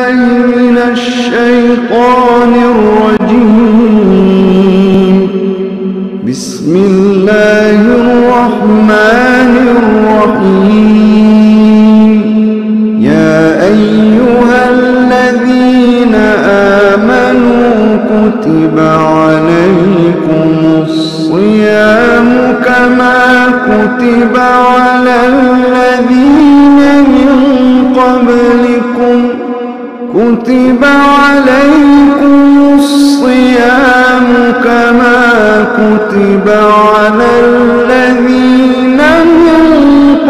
بالله من الشيطان الرجيم. بسم الله الرحمن الرحيم. يا أيها الذين آمنوا كتب عليكم الصيام كما كتب على الذين من قبلكم. كتب عليكم الصيام كما كتب على الذين من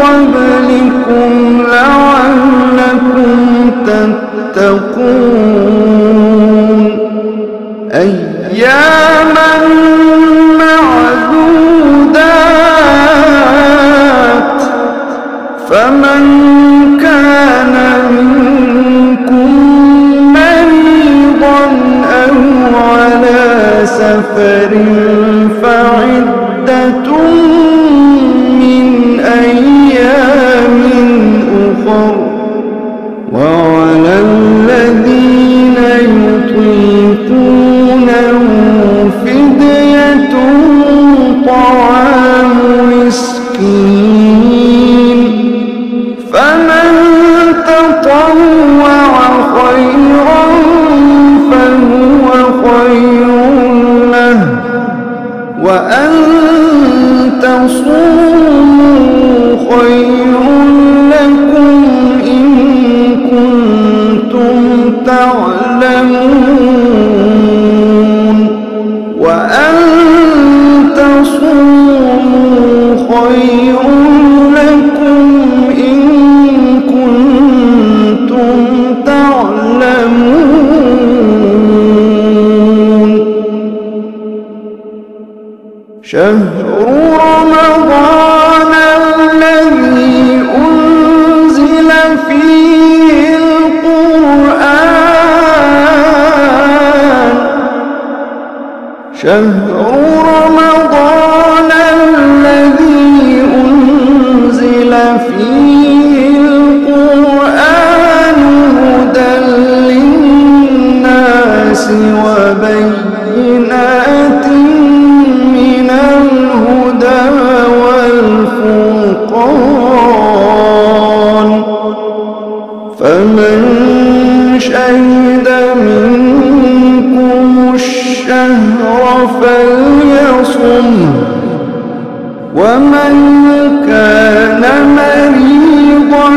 قبلكم لعلكم تتقون. أياما معدودات، فمن كان منكم مريضا أو على سفر فعدة من أيام أخر، وعلى الذين يطيقونه فدية طعام مسكين، فمن تطوع خيرا فهو خير له، وأن تصوموا خير لكم إن كنتم تعلمون. وأن تصوموا خير لكم إن كنتم تعلمون. شهر رمضان الذي أنزل فيه القرآن. شهر رمضان الذي أنزل فيه القرآن هدى للناس وبينات من الهدى والفرقان، فمن شهد منكم الشهر فليصم، ومن كان مريضا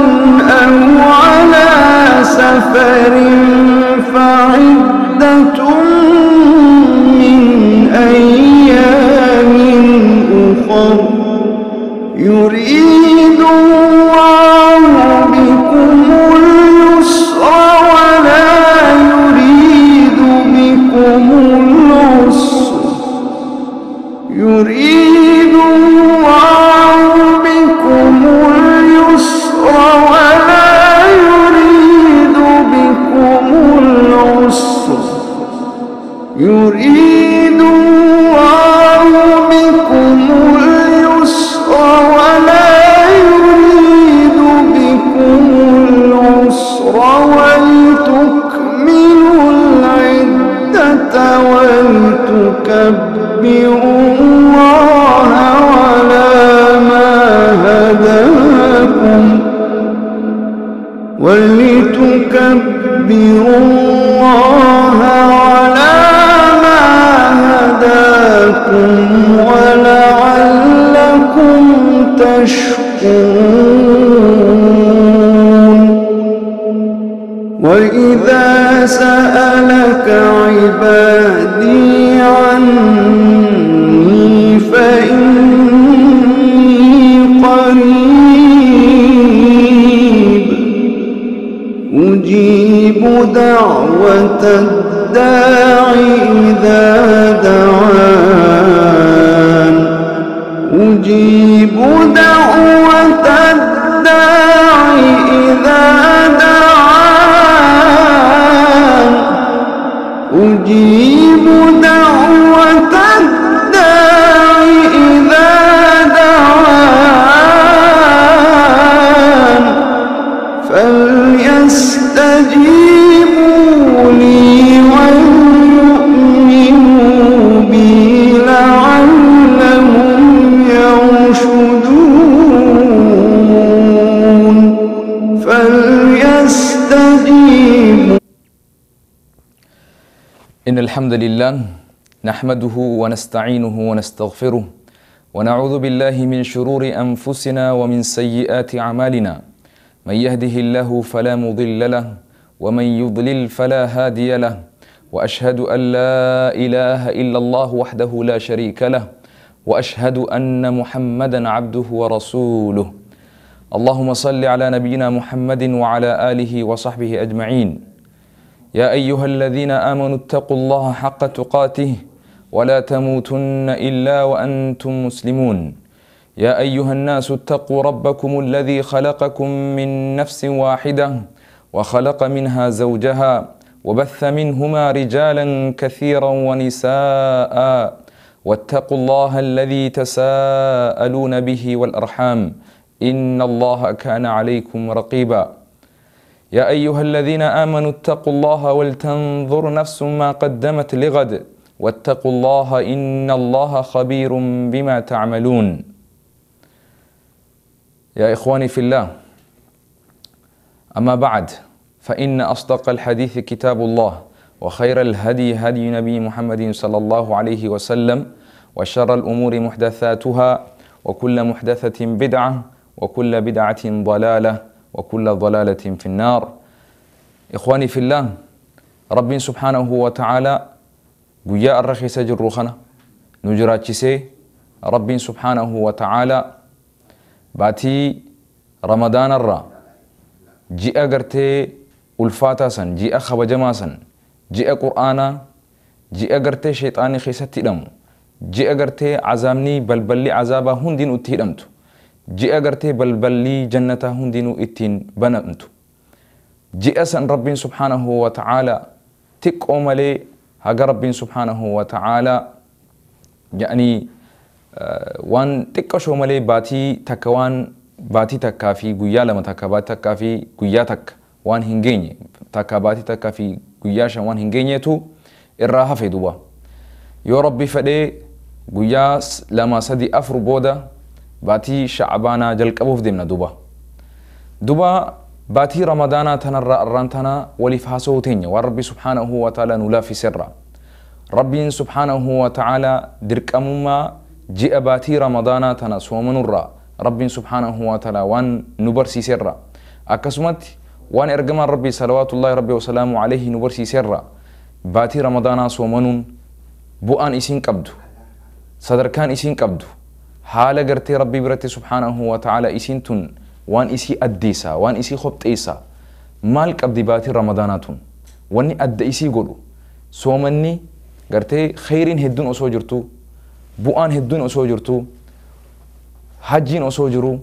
أو على سفر فعدة من أيام أخر، يريد الله بكم اليسر ولا يريد بكم العسر. يريد الله بكم اليسر ولا يريد بكم العسر. يريد الله بكم اليسر ولا يريد بكم العسر، ولتكملوا العدة ولتكبروا الله على ما هداكم، ولتكبروا الله على ما هداكم ولعلكم تشكرون. وإذا سألك عبادي عني فإني قريب، أجيب دعوة الداع إذا دعان. أجيب دعوة الداع إذا دعان. أجيب دعوة الداع إذا دعان، فليستجيبوا إن الحمد لله نحمده ونستعينه ونستغفره ونعوذ بالله من شرور أنفسنا ومن سيئات أعمالنا، من يهده الله فلا مضل له ومن يضلل فلا هادي له، وأشهد أن لا إله إلا الله وحده لا شريك له، وأشهد أن محمدا عبده ورسوله. اللهم صل على نبينا محمد وعلى آله وصحبه أجمعين. يا أيها الذين آمنوا اتقوا الله حق تقاته ولا تموتن إلا وأنتم مسلمون. يا أيها الناس اتقوا ربكم الذي خلقكم من نفس واحدة وخلق منها زوجها وبث منهما رجالا كثيرا ونساء، واتقوا الله الذي تساءلون به والأرحام إن الله كان عليكم رقيبا. يا أيها الذين آمنوا اتقوا الله ولتنظر نفس ما قدمت لغد واتقوا الله إن الله خبير بما تعملون. يا إخواني في الله، أما بعد، فإن أصدق الحديث كتاب الله، وخير الهدي هدي نبي محمد صلى الله عليه وسلم، وشر الأمور محدثاتها، وكل محدثة بدعة، وكل بدعة ضلالة، وكل ضلالة في النار. إخواني في الله، ربي سبحانه وتعالى قياء الرخيص جروخنا نجراتشسي ربي سبحانه وتعالى باتي رمضان الرا جاء قرتي ulfaataa san, ji'a kabajamaa san, ji'a qur'aanaa, ji'a gartee sheexaanni keessatti hidhamu, ji'a gartee azaabni balballi azaabaa hundinuu itti hidhamtu, ji'a gartee balballi jannataa hundinuu ittiin banamtu, ji'a san rabbiin subhaanahu wa ta'aalaa xiqqoo malee haga rabbiin subhaanahu wa ta'aalaa ya'anii waan xiqqashoo malee baatii takka waan baatii takkaa fi guyyaa lama takka baatii takkaa fi guyyaa takka waan hin geenye takka baatii takka fi guyyaa shan waan hin geenyeetu irraa hafe duuba. Yoo rabbi fedhee guyyaa 2 3 4 booda baatii shacbaanaa jalqabuuf deemna duuba. Duuba baatii ramadaanaa tanarraa arraan tana waliif haasa'uu teenya waan rabbi subhaanahu wa ta'ala nu laaffiserra. Rabbiin subhaanahu wa ta'ala dirqamummaa ji'a baatii ramadaanaa tana soomanurraa rabbiin subhaanahu wa ta'ala waan nu barsiiserra. Akkasumatti waan ergamaan rabbii salawaatullahi rabbi wasalaamu alayhi nu barsiiserra baatii ramadaanaa soomanuun bu'aan isiin qabdu, sadarkaan isiin qabdu, haala gartee rabbii biratti subhaanahu wa ta'ala isiin tun waan isii addeessa, waan isii qopheessa maal qabdi baatii ramadaanaa tun wanni adda isii godhu soomanni gartee khayriin hedduun osoo jirtu, bu'aan hedduun osoo jirtu, hajjiin osoo jiru,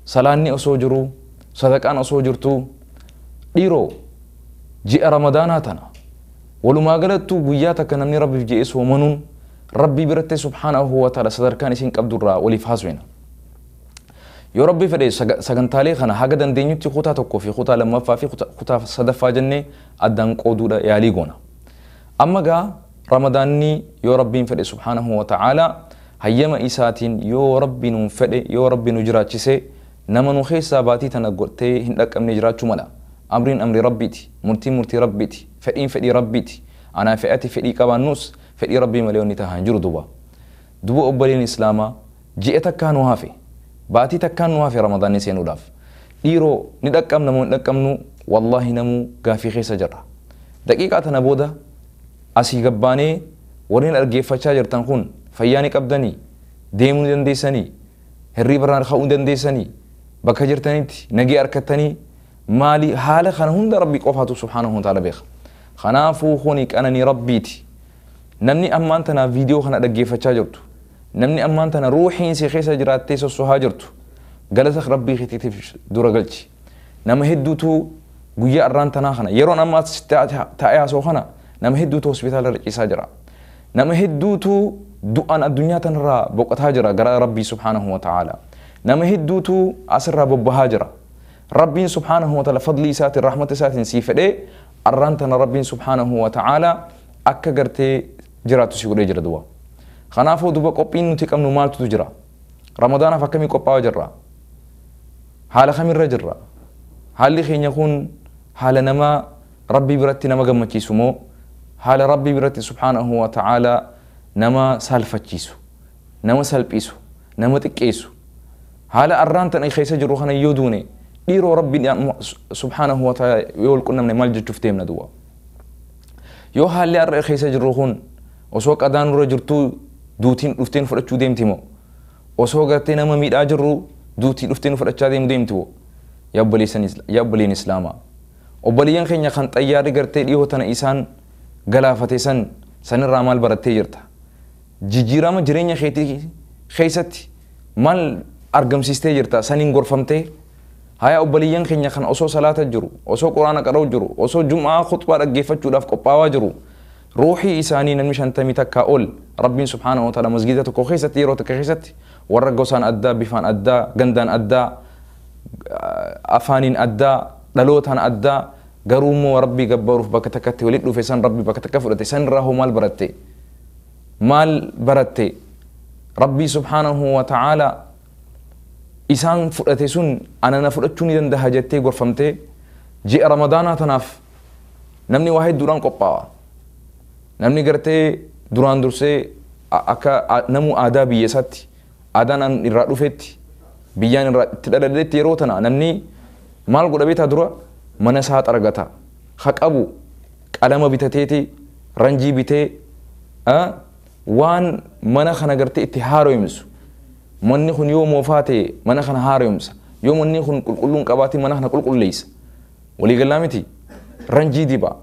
salaanni osoo jiru, sadaqaan osoo jirtu, dhiiroo ji'a ramadaanaa tana walumaa galattuu guyyaa takka namni rabbiif je'ee soomanuun rabbii biratti subhaanahu wa ta'ala sadarkaan isiin qabdurraa waliif haasofna. Yoo rabbi fedhe sagantaalee kana haga dandeenyutti kutaa tokkoo fi kutaa lammaffaa fi kutaa sadaffaa jennee addaan qooduudha yaalii goona. Amma gaa ramadaanni yoo rabbiin fedhe subhaanahu wa ta'ala hayyama isaatiin yoo rabbi nuun fedhe yoo rabbi nu jiraachise nama nu keessaa baatii tana godhtee hin dhaqqabne jiraachuu mala. Amriin amri rabbiiti, murtiin murtii rabbiiti, fedhiin fedhii rabbiiti. Anaa fe'ati fedhii qabaannus fedhii rabbii malee wanni tahaa hin jiru duuba. Duuba obboleen islaamaa ji'a takkaa nu hafe, baatii takkaan nu hafe ramadaanni seenuudhaaf. Dhiiroo ni dhaqqabna moo hin dhaqqabnu wallaahi namuu gaafii keessa jirra. Daqiiqaa tana booda asii gabbaanee warreen dhaggeeffachaa jirtan kun fayyaa ni qabdanii, deemuu ni dandeessanii, hirriba irraa ka'uu ni dandeessanii, bakka jirtanitti nagee harkattanii maali haala kana hunda rabbi qofaatu subhaanahu wa ta'ala beeka. Kanaafuu kuni qananii rabbiiti. Namni ammaan tana viidiyoo kana dhaggeeffachaa jirtu, namni ammaan tana ruuxiin si keessa jiraattee sossohaa jirtu galata rabbii keetiitiif dura galchi. Nama hedduutu guyyaa arraan tanaa kana yeroon ammaa taa'ee haasa'u kana nama hedduutu hospitaala irra ciisaa jira. Nama hedduutu du'aan addunyaa tanarraa boqotaa jira gara rabbii subhaanahu wa ta'ala. Nama hedduutu asirraa bobbahaa jira. Rabbiin subhaanahu wa ta'ala fadlii isaatiin rahmata isaatiin sii fedhee arraan tana rabbiin subhaanahu wa ta'ala akka gartee jiraatu si godhee jira duuba. Kanaafuu duuba qophiin nuti qabnu maaltu jira? Ramadaanaaf akkamii qophaa'aa jirra? Haala kamirra jirra? Haalli keenya kun haala nama rabbii biratti nama gammachiisu moo Haala Rabbii biratti subhaanahu wa ta'aalaa nama saalfachiisu, nama salphisu, nama xiqqeessu. Haala arraan tana keessa jirru kana yoo duune dhiiroo Rabbiin subhaanahu wa ta'aalaa yoo wal qunnamne maal jechuuf deemna duwwa. Yoo haalli har'a keessa jirru kun osoo qadaan nurra jirtuu duutiin dhufteen fudhachuu deemti moo? Osoo gartee nama miidhaa jirru duutii dhufteen fudhachaa deemu deemti moo? Yaa obboleen Islaamaa. Obboleeyyan keenya kan xayyaarri gartee dhiyoo tana isaan galaafate san sanirraa maal barattee jirta? Jijjiirama jireenya keetii keessatti maal argamsiistee jirta? Saniin gorfamtee? Haya obboleeyyan keenya kan osoo salaata jiru, osoo quraana qara'u jiru, osoo jum'aa khutbaa dhaggeeffachuudhaaf qophaawaa jiru, ruuxii isaanii namni 51 ol Rabbiin subhaanahu wa ta'ala masgiida tokko keessatti yeroo tokko keessatti warra gosaan addaa, bifaan addaa, gandaan addaa, afaaniin addaa, dhalootaan addaa, garuu immoo Rabbii gabbaaruuf bakka takkatti walitti dhufe san Rabbi bakka takka fudhate san irraa hoo maal baratte? Maal baratte? Rabbii subhaanahu wa ta'ala isaan fudhate sun anana fudhachuu ni danda'a jettee gorfamtee ji'a Ramadaanaa tanaaf namni waa hedduudhaan qophaa'a. Namni gartee duraan dursee akka namu aadaa biyya isaatti aadaan an irraa dhufetti biyyaan irraa itti dhaladhetti yeroo tana namni maal godha beektaa dura mana isaa xaragata. Ha qabu qalama bitateeti ranjii bitee waan mana kana gartee itti haaromsu. Manni kun yoo moofaa ta'e mana kana haaromsa. Yoo manni kun qulqulluun qabaate mana kana qulqulleessa. Waliigalaa miti ranjii diba.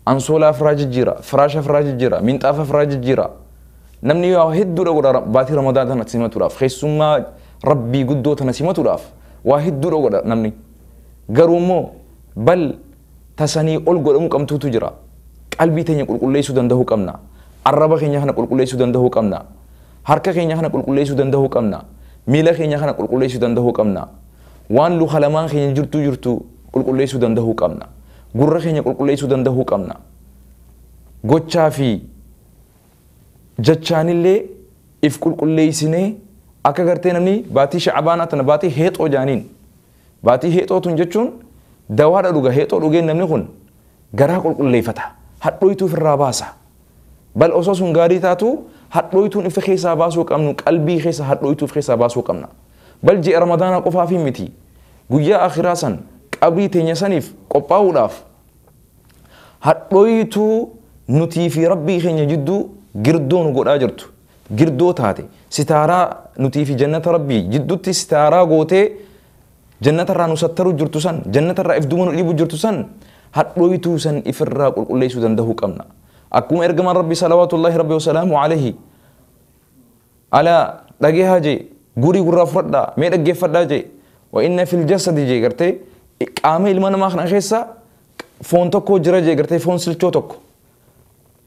Ansoolaa firaa jijjiira, firaasha firaa jijjiira, minxaafa firaa jijjiira. Namni yoo hedduudha godha baatii Ramadaan tana simatuudhaaf, keessummaa Rabbii guddoo tana simatuudhaaf waa hedduudha godha namni. Garuu immoo bal tasanii ol godhamuu qabtuutu jira. Qalbii teenya qulqulleessuu danda'uu qabna. Arraba keenya kana qulqulleessuu danda'uu qabna. Harka keenya kana qulqulleessuu danda'uu qabna. Miila keenya kana qulqulleessuu danda'uu qabna. Waan luka lamaan keenya jirtu qulqulleessuu danda'uu qabna. Gurra keenya qulqulleessuu danda'uu qabna. Gochaa fi jechaanillee if qulqulleessinee akka gartee namni baatii Shacbaanaa tana baatii heexoo jaaniin. Baatii heexoo tun jechuun dawaadha dhuga. Heexoo dhugeen namni kun garaa qulqulleeffata. Hadhooytuu ofirraa baasa. Bal osoo sun gaarii taatu hadhooytuun ifa keessaa baasuu qabnu qalbii keessa hadhooytuu of keessaa baasuu qabna. Bal ji'a Ramadaanaa qofaaf miti. Guyyaa akhiraa san qabrii teenya saniif qophaa'uudhaaf hadhooytuu nutii fi Rabbii keenya jidduu girdoo nu godhaa jirtu. Girdoo taate sitaaraa nutii fi jannata Rabbii jidduutti sitaaraa gootee jannatarraa nu sattaruu jirtu san jannatarraa if duuma nu dhiibu jirtu san hadhooytuu san ifirraa qulqulleessuu danda'uu qabna. Akkuma ergamaan Rabbi salawaatullahi Rabbi wasalaamu alayhi alaa dhageehaa jee gurii gurraa fudhadhaa mee dhaggeeffadhaa jee wa inna fil jasadi jee gartee qaama ilma namaa kana keessa foon tokko jira jee gartee foon silchoo tokko.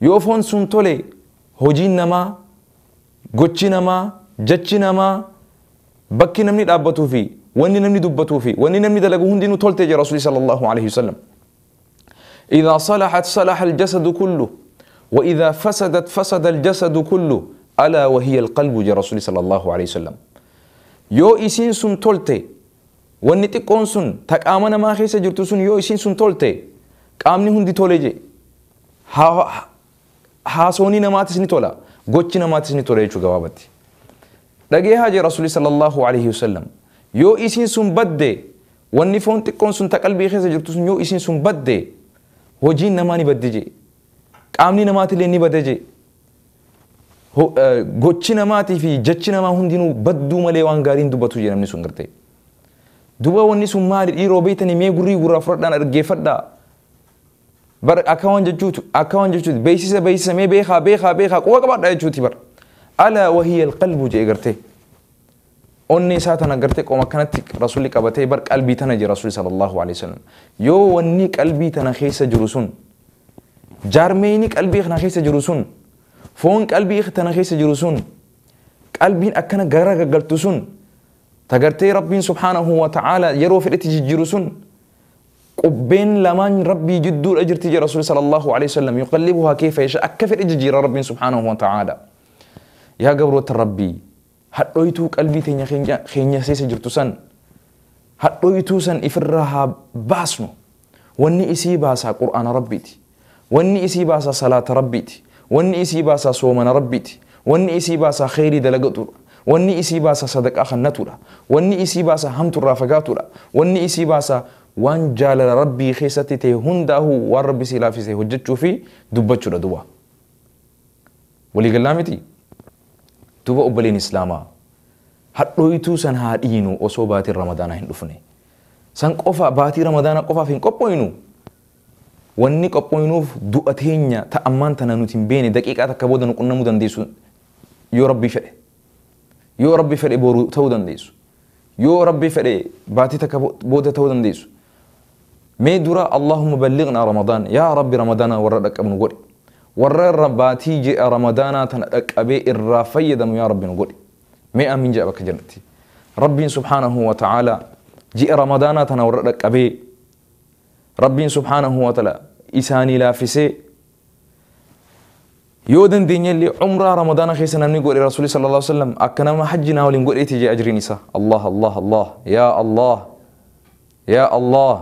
Yoo foon sun tole hojiin namaa, gochi namaa, jechi namaa, bakki namni dhaabbatuu fi wanni namni dubbatuu fi wanni namni dalagu hundinuu tolte jee Rasuulli sallallahu alayhi wasallam. إذا صلحت صلح الجسد كله وإذا فسدت فسد الجسد كله ألا وهي القلب جي رسول صلى الله عليه وسلم. يو إسين سن تولتي wanni xiqqoon sun ta qaama namaa keessa jirtu sun yoo isiin sun tolte qaamni hundi tole je. Haasoonii namaatis ni tola, gochi namaatis ni tola jechuu gabaabatti. Dhageehaa jee Rasuulli sallallahu alayhi wasallam. Yoo isiin sun badde wanni foon xiqqoon sun ta qalbii keessa jirtu sun yoo isiin sun badde hojiin namaa ni badde je. Qaamni namaatillee ni badde je. Gochi namaatii fi jechi namaa hundinuu badduu malee waan gaariin dubbatu je namni sun gartee. Duuba wanni sun maali dhiiroo beektanii mee gurrii gurraa fudhadhaan dhaggeeffadhaa. Bar akka waan jechuuti beeksisa beeksisa mee beekaa beekaa beekaa quba qabaadhaa jechuuti bar. Alaa wahiya alqalbu jee gartee. Onni isaa tana gartee qoma akkanatti Rasuulli qabatee bar qalbii tana jee Rasuulli sallallahu alaihi wasallam. Yoo wanni qalbii tana keessa jiru sun jaarmeyni qalbii kana keessa jiru sun foon qalbii tana keessa jiru sun qalbiin akkana gara gaggaltu sun tagartee Rabbiin subhaanahu wa ta'ala yeroo fedhetti jijjiiru sun qubbeen lamaan Rabbii jidduudha jirti jee Rasuulli sallallahu alaihi wasallam. Yuqallibuhaa kayfa yashaa akka fedhe jijjiira Rabbiin subhaanahu wa ta'ala. Yaa gabroota Rabbii hadhooytuu qalbii teenya keenya keessa jirtu san hadhooytuu san ifirraa haa baasnu. Wanni isii baasaa Qur'aana Rabbiiti. Wanni isii baasaa salaata rabbiiti. Wanni isii baasaa soomana rabbiiti. Wanni isii baasaa kheyrii dalagatuudha. Wanni isii baasaa sadaqaa kennatuudha. Wanni isii baasaa hamturraa fagaatuudha. Wanni isii baasaa waan jaalala rabbii keessatti ta'e hundaa'uu waan rabbi si laafisee hojjechuu fi dubbachuudha duba. Waliigalaa miti? Duba obboleen Islaamaa hadhooytuu san haa dhiinu osoo baatiin Ramadaanaa hin dhufne. San qofa baatii Ramadaanaa qofaaf hin qophooynu. Wanni qophooynuuf du'a teenya ta'ammaan tana nuti hin beene daqiiqaa takka booda nu qunnamuu dandeessu yoo rabbi fedhe. Yoo rabbi fedhe boru ta'uu dandeessu. Yoo rabbi fedhe baatii takka booda ta'uu dandeessu. Mee dura Allahumma ballighna Ramadaan yaa rabbi Ramadaana warra dhaqqabnu godhi. Warra baatii ji'a Ramadaanaa tana dhaqqabee irraa fayyadamu yaa rabbi nu godhi. Mee amiin jedha bakka jannatti. Rabbiin subhaanahu wa ta'ala ji'a Ramadaanaa tana warra dhaqqabee Rabbiin subhaanahu wa ta'ala isaanii laaffisee yoo dandeenye illee umraa Ramadaana keessa namni godhe Rasuulli sallallahu alaihi wasallam akka nama hajji naa waliin godheeti jee ajriin isaa. Allah Allah Allah yaa Allah yaa Allah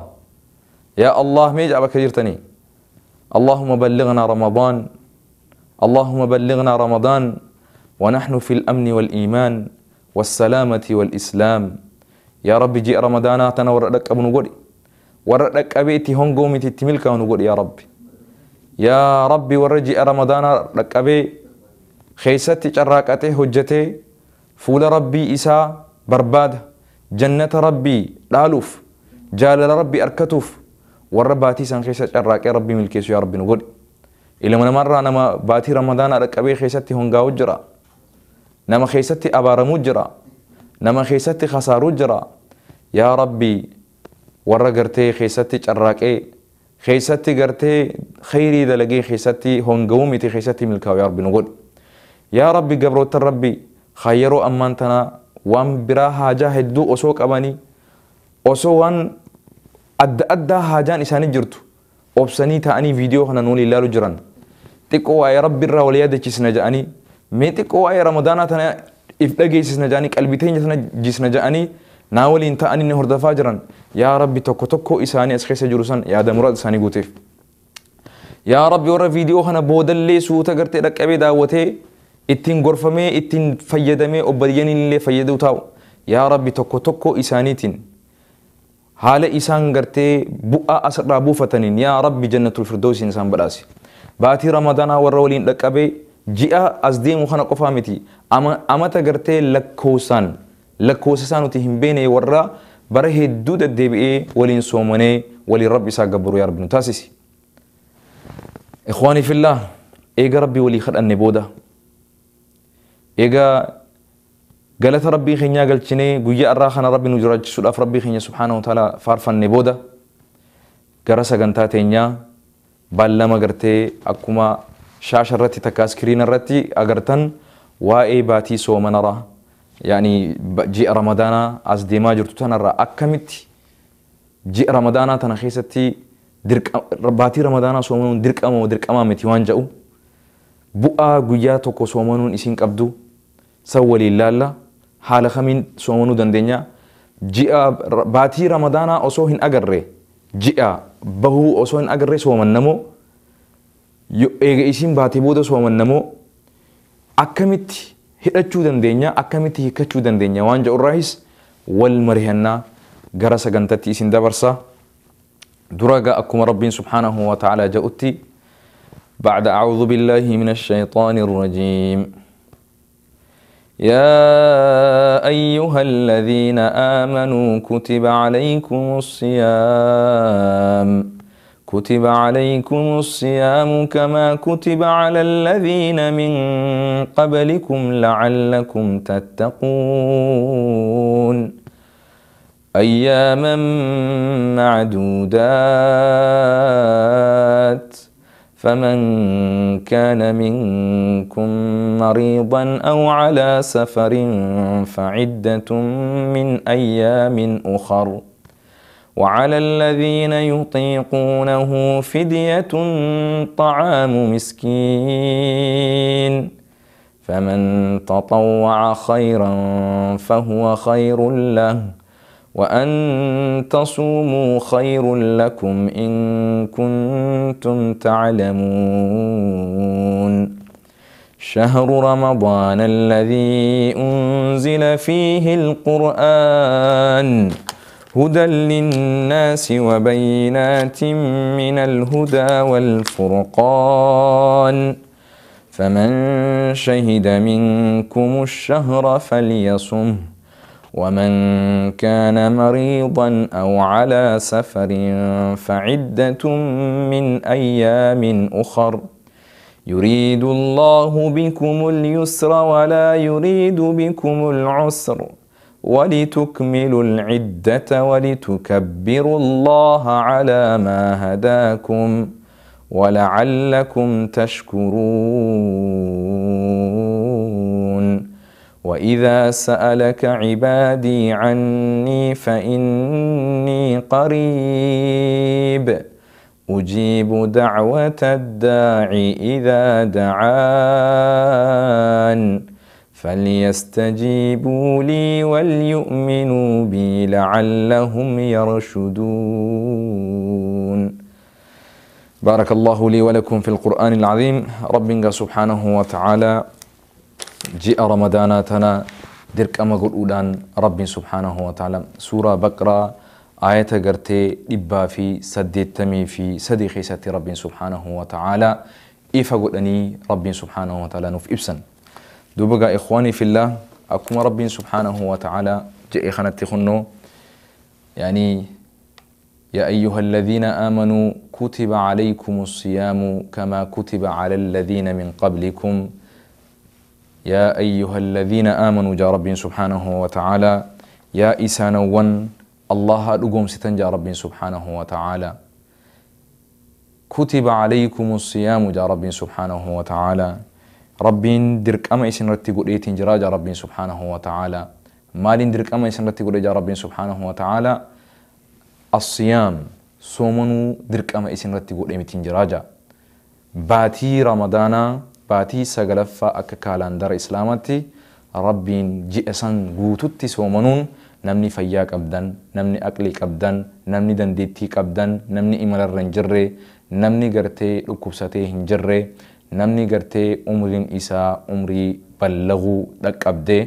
yaa Allah mee jedha bakka jirtanii. Allahumma ballighna Ramadaan Allahumma ballighna Ramadaan ونحن في الأمن والإيمان والسلامة والإسلام. يا ربي جاء رمضان تنور لك أبو نقولي ورد لك أبيتي هونغومي تتملك ونقول يا ربي يا ربي ورجي رمضان لك أبي خيستي شراكته هجتي فول ربي إسا برباد جنة ربي لالوف جالل ربي أركتوف والرباتي سان خيست شراك يا ربي ملكيس يا ربي نقول إلى من مرة أنا ما باتي رمضان لك أبي خيستي هونغاو جرا نما خيستي أبارمو جرا نما خيستي خسارو جرا يا ربي warra gartee keessatti carraaqee keessatti gartee khayrii dalagee keessatti hongawuu miti keessatti milkaa'u yaa rabbi nu godhi. Yaa rabbi gabroota rabbi yeroo ammaan tana waan biraa haajaa hedduu osoo qabanii osoo waan adda addaa haajaan isaanii jirtu obsanii ta'anii viidiyoo kana nuun ilaalu jiran xiqqoo waa'ee rabbi irraa wal yaadachiisna jedhanii mee xiqqoo waa'ee ramadaanaa tana if dhageessisna jedhanii qalbii teenya tana jisna jedhanii naa waliin ta'anii ni hordofaa jiran. Yaa rabbi tokko tokko isaanii as keessa jiru san yaada muraasa isaanii guuteef. Yaa rabbi warra viidiyoo kana boodallee suuta gartee dhaqqabee daawwatee ittiin gorfamee ittiin fayyadamee obboleeyyan illee fayyaduu taa'u. Yaa rabbi tokko tokko isaaniitiin haala isaan gartee bu'aa asirraa buufataniin yaa rabbi jannatul firdawsiin isaan badhaasi. Baatii Ramadaanaa warra waliin dhaqqabee ji'a as deemu kana qofaa miti amata gartee lakkoofsaan lakkoofsa isaa nuti hin beene warra bara hedduu deddeebi'ee waliin soomanee waliin rabbi isaa gabbaruu yaa rabbi nu taasisi. Ikhwaanii fillah eega rabbii walii kadhanne booda eega galata rabbii keenyaa galchinee guyyaa irraa kana rabbi nu jiraachisuudhaaf rabbii keenya subhaanahu wa ta'ala faarfanne booda gara sagantaa teenyaa baallama gartee akkuma shaasha irratti takka iskiriina irratti agartan waa'ee baatii soomanarraa يعني ji'a Ramadaanaa as deemaa jirtu tanarraa akkamitti ji'a Ramadaanaa tana keessatti baatii Ramadaanaa soomanuun dirqama moo dirqamaa miti waan jedhu bu'aa guyyaa tokko soomanuun isin qabdu san waliin laalla haala kamiin soomanuu dandeenya ji'a baatii Ramadaanaa osoo hin agarre ji'a bahuu osoo hin agarre soomannamoo eega isin baatii booda soomannamoo akkamitti hidhachuu dandeenya akkamitti hiikkachuu dandeenya waan jedhu irraayis wal marihannaa gara sagantatti isin dabarsa. Dura gaa akkuma rabbiin subhaanahu wa ta'ala jedhutti بعد أعوذ بالله من الشيطان الرجيم يا أيها الذين آمنوا كتب عليكم الصيام كتب عليكم الصيام كما كتب على الذين من قبلكم لعلكم تتقون أياما معدودات فمن كان منكم مريضا أو على سفر فعدة من أيام أخر وعلى الذين يطيقونه فدية طعام مسكين فمن تطوع خيرا فهو خير له وأن تصوموا خير لكم إن كنتم تعلمون. شهر رمضان الذي أنزل فيه القرآن هدى للناس وبينات من الهدى والفرقان، فمن شهد منكم الشهر فليصمه، ومن كان مريضا أو على سفر فعدة من أيام أخر، يريد الله بكم اليسر ولا يريد بكم العسر، ولتكملوا العدة ولتكبروا الله على ما هداكم ولعلكم تشكرون. وإذا سألك عبادي عني فإني قريب، أجيب دعوة الداع إذا دعان، فليستجيبوا لي وليؤمنوا بي لعلهم يرشدون. بارك الله لي ولكم في القرآن العظيم. ربنا سبحانه وتعالى جاء رمضاناتنا درك أما قل رب سبحانه وتعالى سورة بقرة آية قرتي إبا في سدتمي في سدي خيسة رب سبحانه وتعالى إفا قلني رب سبحانه وتعالى نف إبسن دوبقى إخواني في الله أكما رب سبحانه وتعالى جاء خانتي خنو يعني يا أيها الذين آمنوا كتب عليكم الصيام كما كتب على الذين من قبلكم. يا أيها الذين آمنوا جاء رب سبحانه وتعالى يا إسانوان الله لقوم ستنجا رب سبحانه وتعالى كتب عليكم الصيام جاء رب سبحانه وتعالى رب درك أما إسن رتي قريتين جرا جاء رب سبحانه وتعالى مالين درك أما إسن رتي قريت جاء رب سبحانه وتعالى الصيام صومنو درك أما إسن رتي قريتين جرا جاء باتي رمضان باتي سغلفا أكا كالاندر إسلامتي رب جئسان قوتتي صومنون نمني فياك أبداً نمني أكلك أبداً نمني دنديتيك أبداً نمني إمال الرنجري نمني قرتي لكبستي هنجري نمني قرتي عمرين إسا عمري بلغو دك أبدي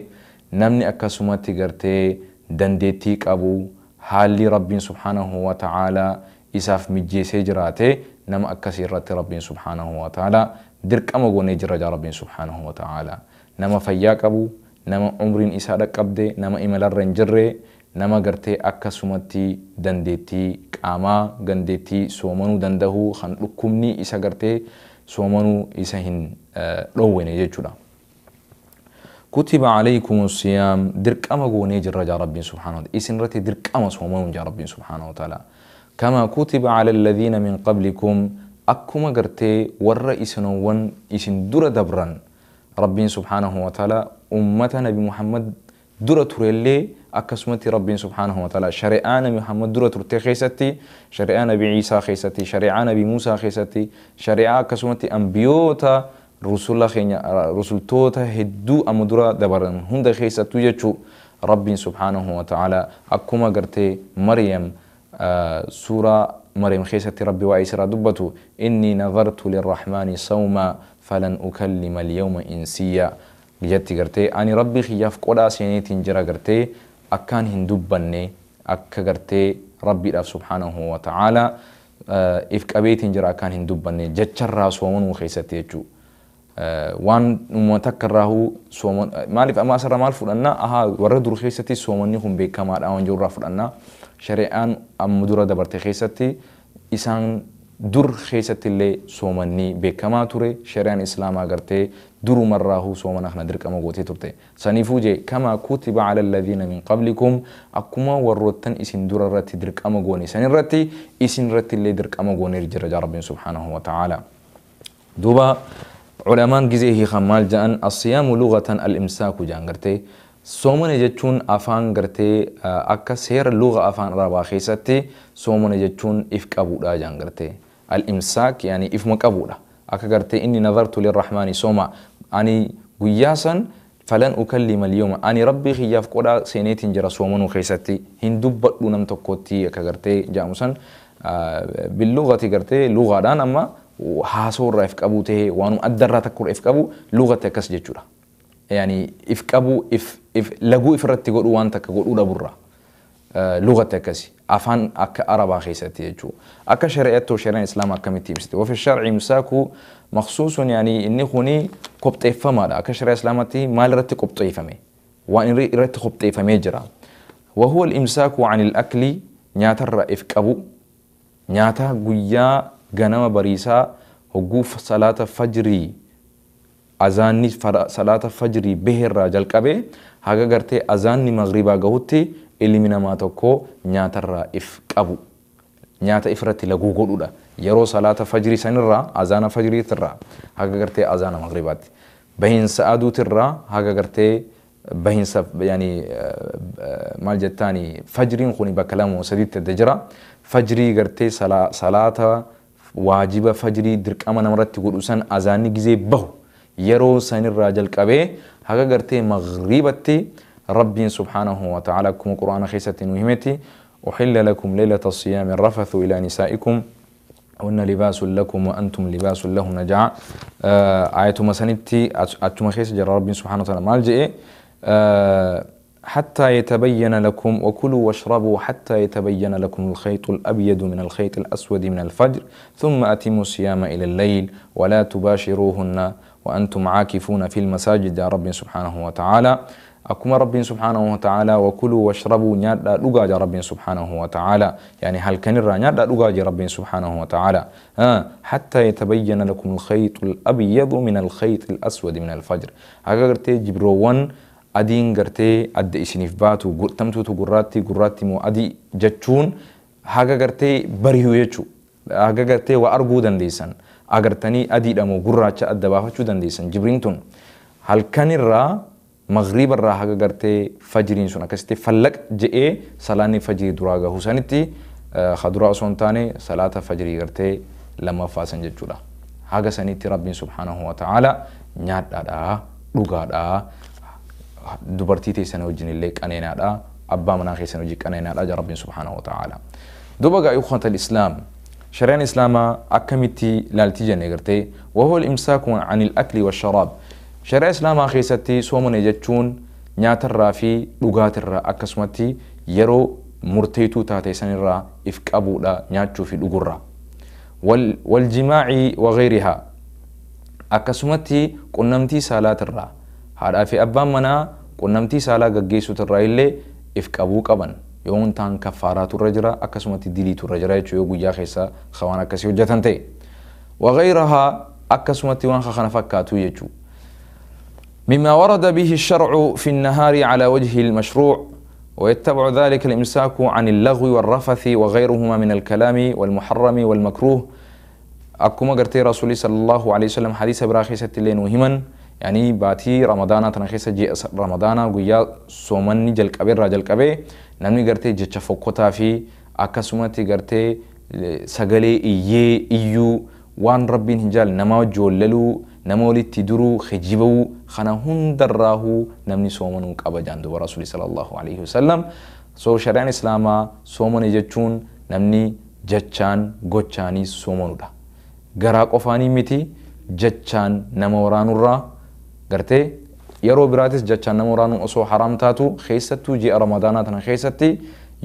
نمني أكاسوماتي قرتي دنديتيك أبو حالي رب سبحانه وتعالى إساف مجيسي جراتي نم أكاسيرات رب سبحانه وتعالى درك أما قوني جرى رب سبحانه وتعالى نما فياك أبو نما عمرين إسا دك أبدي نما إمال الرنجري نما قرتي أكاسوماتي دنديتي قاما غنديتي سومنو دندهو خان لكمني إسا قرتي سومنو إسا هن رويني جيشولا كتب عليكم الصيام درك أما قوني جرى رب سبحانه وتعالى إسن رتي درك أما سومنو جا رب سبحانه وتعالى كما كتب على الذين من قبلكم أكما قرتي ور إسنوان إسن در دبرا رب سبحانه وتعالى أمة نبي محمد درة ترلي أكسمتي رب سبحانه وتعالى شريعة محمد درة ترتي خيستي شريعة نبي عيسى خيستي شريعة نبي موسى خيستي شريعة أكسمتي أنبيوتا رسول خينا رسول توتا هدو أم درة دبرن هند خيستو يجو رب سبحانه وتعالى أكما قرتي مريم سورة مريم خيستي ربي وعيسى دبتو إني نظرت للرحمن صوما فلن أكلم اليوم إنسيا جتي قرتي أني ربي خياف قدا سينيتين جرا قرتي أكان هندوبني أكا قرتي ربي سبحانه وتعالى إفك أبيتين جرا أكان هندوبني جتشر راس ومن وخيستي جو وان متكرهو سومن مالف أما أسرع مال فلنا أها ورد رخيستي سومني هم بكمال أو جرا فلنا شريان أم مدورة دبرت خيستي إسان در خيستي اللي سومني بكما توري شريان إسلام أجرتي درو مرة سومن إحنا درك أما قوتي تبتي سنفوجي كما كتب على الذين من قبلكم أكما ورتن إسن در رتي درك أما قوني سن رتي إسن رتي اللي درك أما قوني رجع رب سبحانه وتعالى دوبا علماء جزيه خمال جان الصيام لغة الإمساك جان قرتي سومن جتون أفان قرتي أكا سير اللغة أفان ربا خيستي سومن جتون إفك أبودا جان قرتي الإمساك يعني إف مكابودا أكا قرتي إني نظرت للرحمن سوما أني قياسا فلن أكلم اليوم أني ربي خياف قدا سينيتين جرى صومنو خيستي هندبت نم تكوتي كغرتي جامسن باللغة غرتي لغة دان أما وحاسور رأيف أبو ته وانو أدرى تكور إف أبو لغة كس جتشورا يعني إف أبو إف إف لجو إفرت تقول وان تقول ولا برا لغة كسي أفان أك عربة خيستي يجو أك شريعته شريعة الإسلام أكمل تيمستي وفي الشرع مساكو مخصوص يعني إني خوني كبت إفهمه أك شريعة الإسلامتي ما رت كبت إفهمه وإن رت كبت إفهمه جرا وهو الإمساك عن الأكل نياتر إف أبو نياتا قويا غنم بريسا وقوف صلاة فجري أذاني صلاة فجري به الرجل كبه هاجا قرتي أذاني مغربا قهوتي اللي من ما تكو نياتر إف أبو نياتا إفرتي لجو قولولا يرو صلاة فجري سنرا أذان فجري ترى هاجا قرتي أذان مغربات بين سعادو ترى هاجا قرتي بين يعني مال جتاني فجري خوني بكلامه سديد تدجرا فجري قرتي صلاة واجب فجري درك أما نمرت تقول أسان أذاني جزي به يرو سن الرجل كبه هاجا قرتي مغربتي ربي سبحانه وتعالى كم قرآن خيسة وهمتي أحل لكم ليلة الصيام الرفث إلى نسائكم هن لباس لكم وأنتم لباس لهن جاء آية مسنتي أتم خيسة جرى ربي سبحانه وتعالى مالجئ حتى يتبين لكم وكلوا واشربوا حتى يتبين لكم الخيط الأبيض من الخيط الأسود من الفجر ثم أتموا الصيام إلى الليل ولا تباشروهن وأنتم عاكفون في المساجد يا رب سبحانه وتعالى أكما رب سبحانه وتعالى وكلوا واشربوا نيادا لغا رب سبحانه وتعالى يعني هل كان الرا نيادا لغا رب سبحانه وتعالى حتى يتبين لكم الخيط الأبيض من الخيط الأسود من الفجر هاغرتي جبروان أدين غرتي أد إسنيف باتو تمتو غراتي غراتي مو أدي جتشون هاغا غرتي بريو يچو هاغا غرتي وأرغو دنديسن أغرتني أدي دمو غراتش أدبافتشو دنديسن جبرينتون هل كان الرا مغرب الرا هاغا غرتي فجرين سونا كستي فلق جئ صلاني فجري دراغا حسنتي خدرا سونتاني صلاة فجري غرتي لما فاسن جچولا هاغا سنيتي ربي سبحانه وتعالى نيادا دوغادا dubartii teessan wajjin illee qaneenaadha abbaa manaa keessan wajjin qaneenaadha jaa rabbiin subhaanahu wa ta'ala duuba gaa ikhwata al-islaam shari'aan islaamaa akkamitti laaltii jenne gartee wahuwa al-imsaaku an al-akli wash-sharaab shari'a islaamaa keessatti soomane jechuun nyaatarraa fi dhugaatirraa akkasumatti yeroo murteetuu taate sanirraa if qabuudha nyaachuu fi dhugurraa waljimaaci wagayrihaa akkasumatti qunnamtii saalaatirraa haadhaa fi abbaan manaa qunnamtii saalaa gaggeessuutirraa illee if qabuu qaban yoon taan kaffaaraatu irra jira akkasumatti diliitu irra jira jechuu yoo guyyaa keessa waan akkasii hojjetan ta'e wagayrahaa akkasumatti waan kana fakkaatu jechuu مما ورد به الشرع في النهار على وجه المشروع ويتبع ذلك الإمساك عن اللغو والرفث وغيرهما من الكلام والمحرم والمكروه أكما قرتي رسولي صلى الله عليه وسلم حديث براخيسة اللين وهما يعني باتي رمضان تنخيسة جي رمضان ويا سومني جلك أبي راجل أبي نمني قرتي جتش فوقتا في أكسومتي قرتي سجلي إيه إيو وان ربين هنجال نما جوللو نما ولدت درو خجيبو خنا هندراه نمني سومنو كأبا جاندو رسولي صلى الله عليه وسلم سو شرعان إسلاما سومني جتشون نمني جتشان غوتشاني سومنو دا غراق أفاني متي جتشان نما ورانو را gartee yeroo biraatis jechaan nama waraanuun osoo haraam taatu keessattuu ji'a ramadaanaa tana keessatti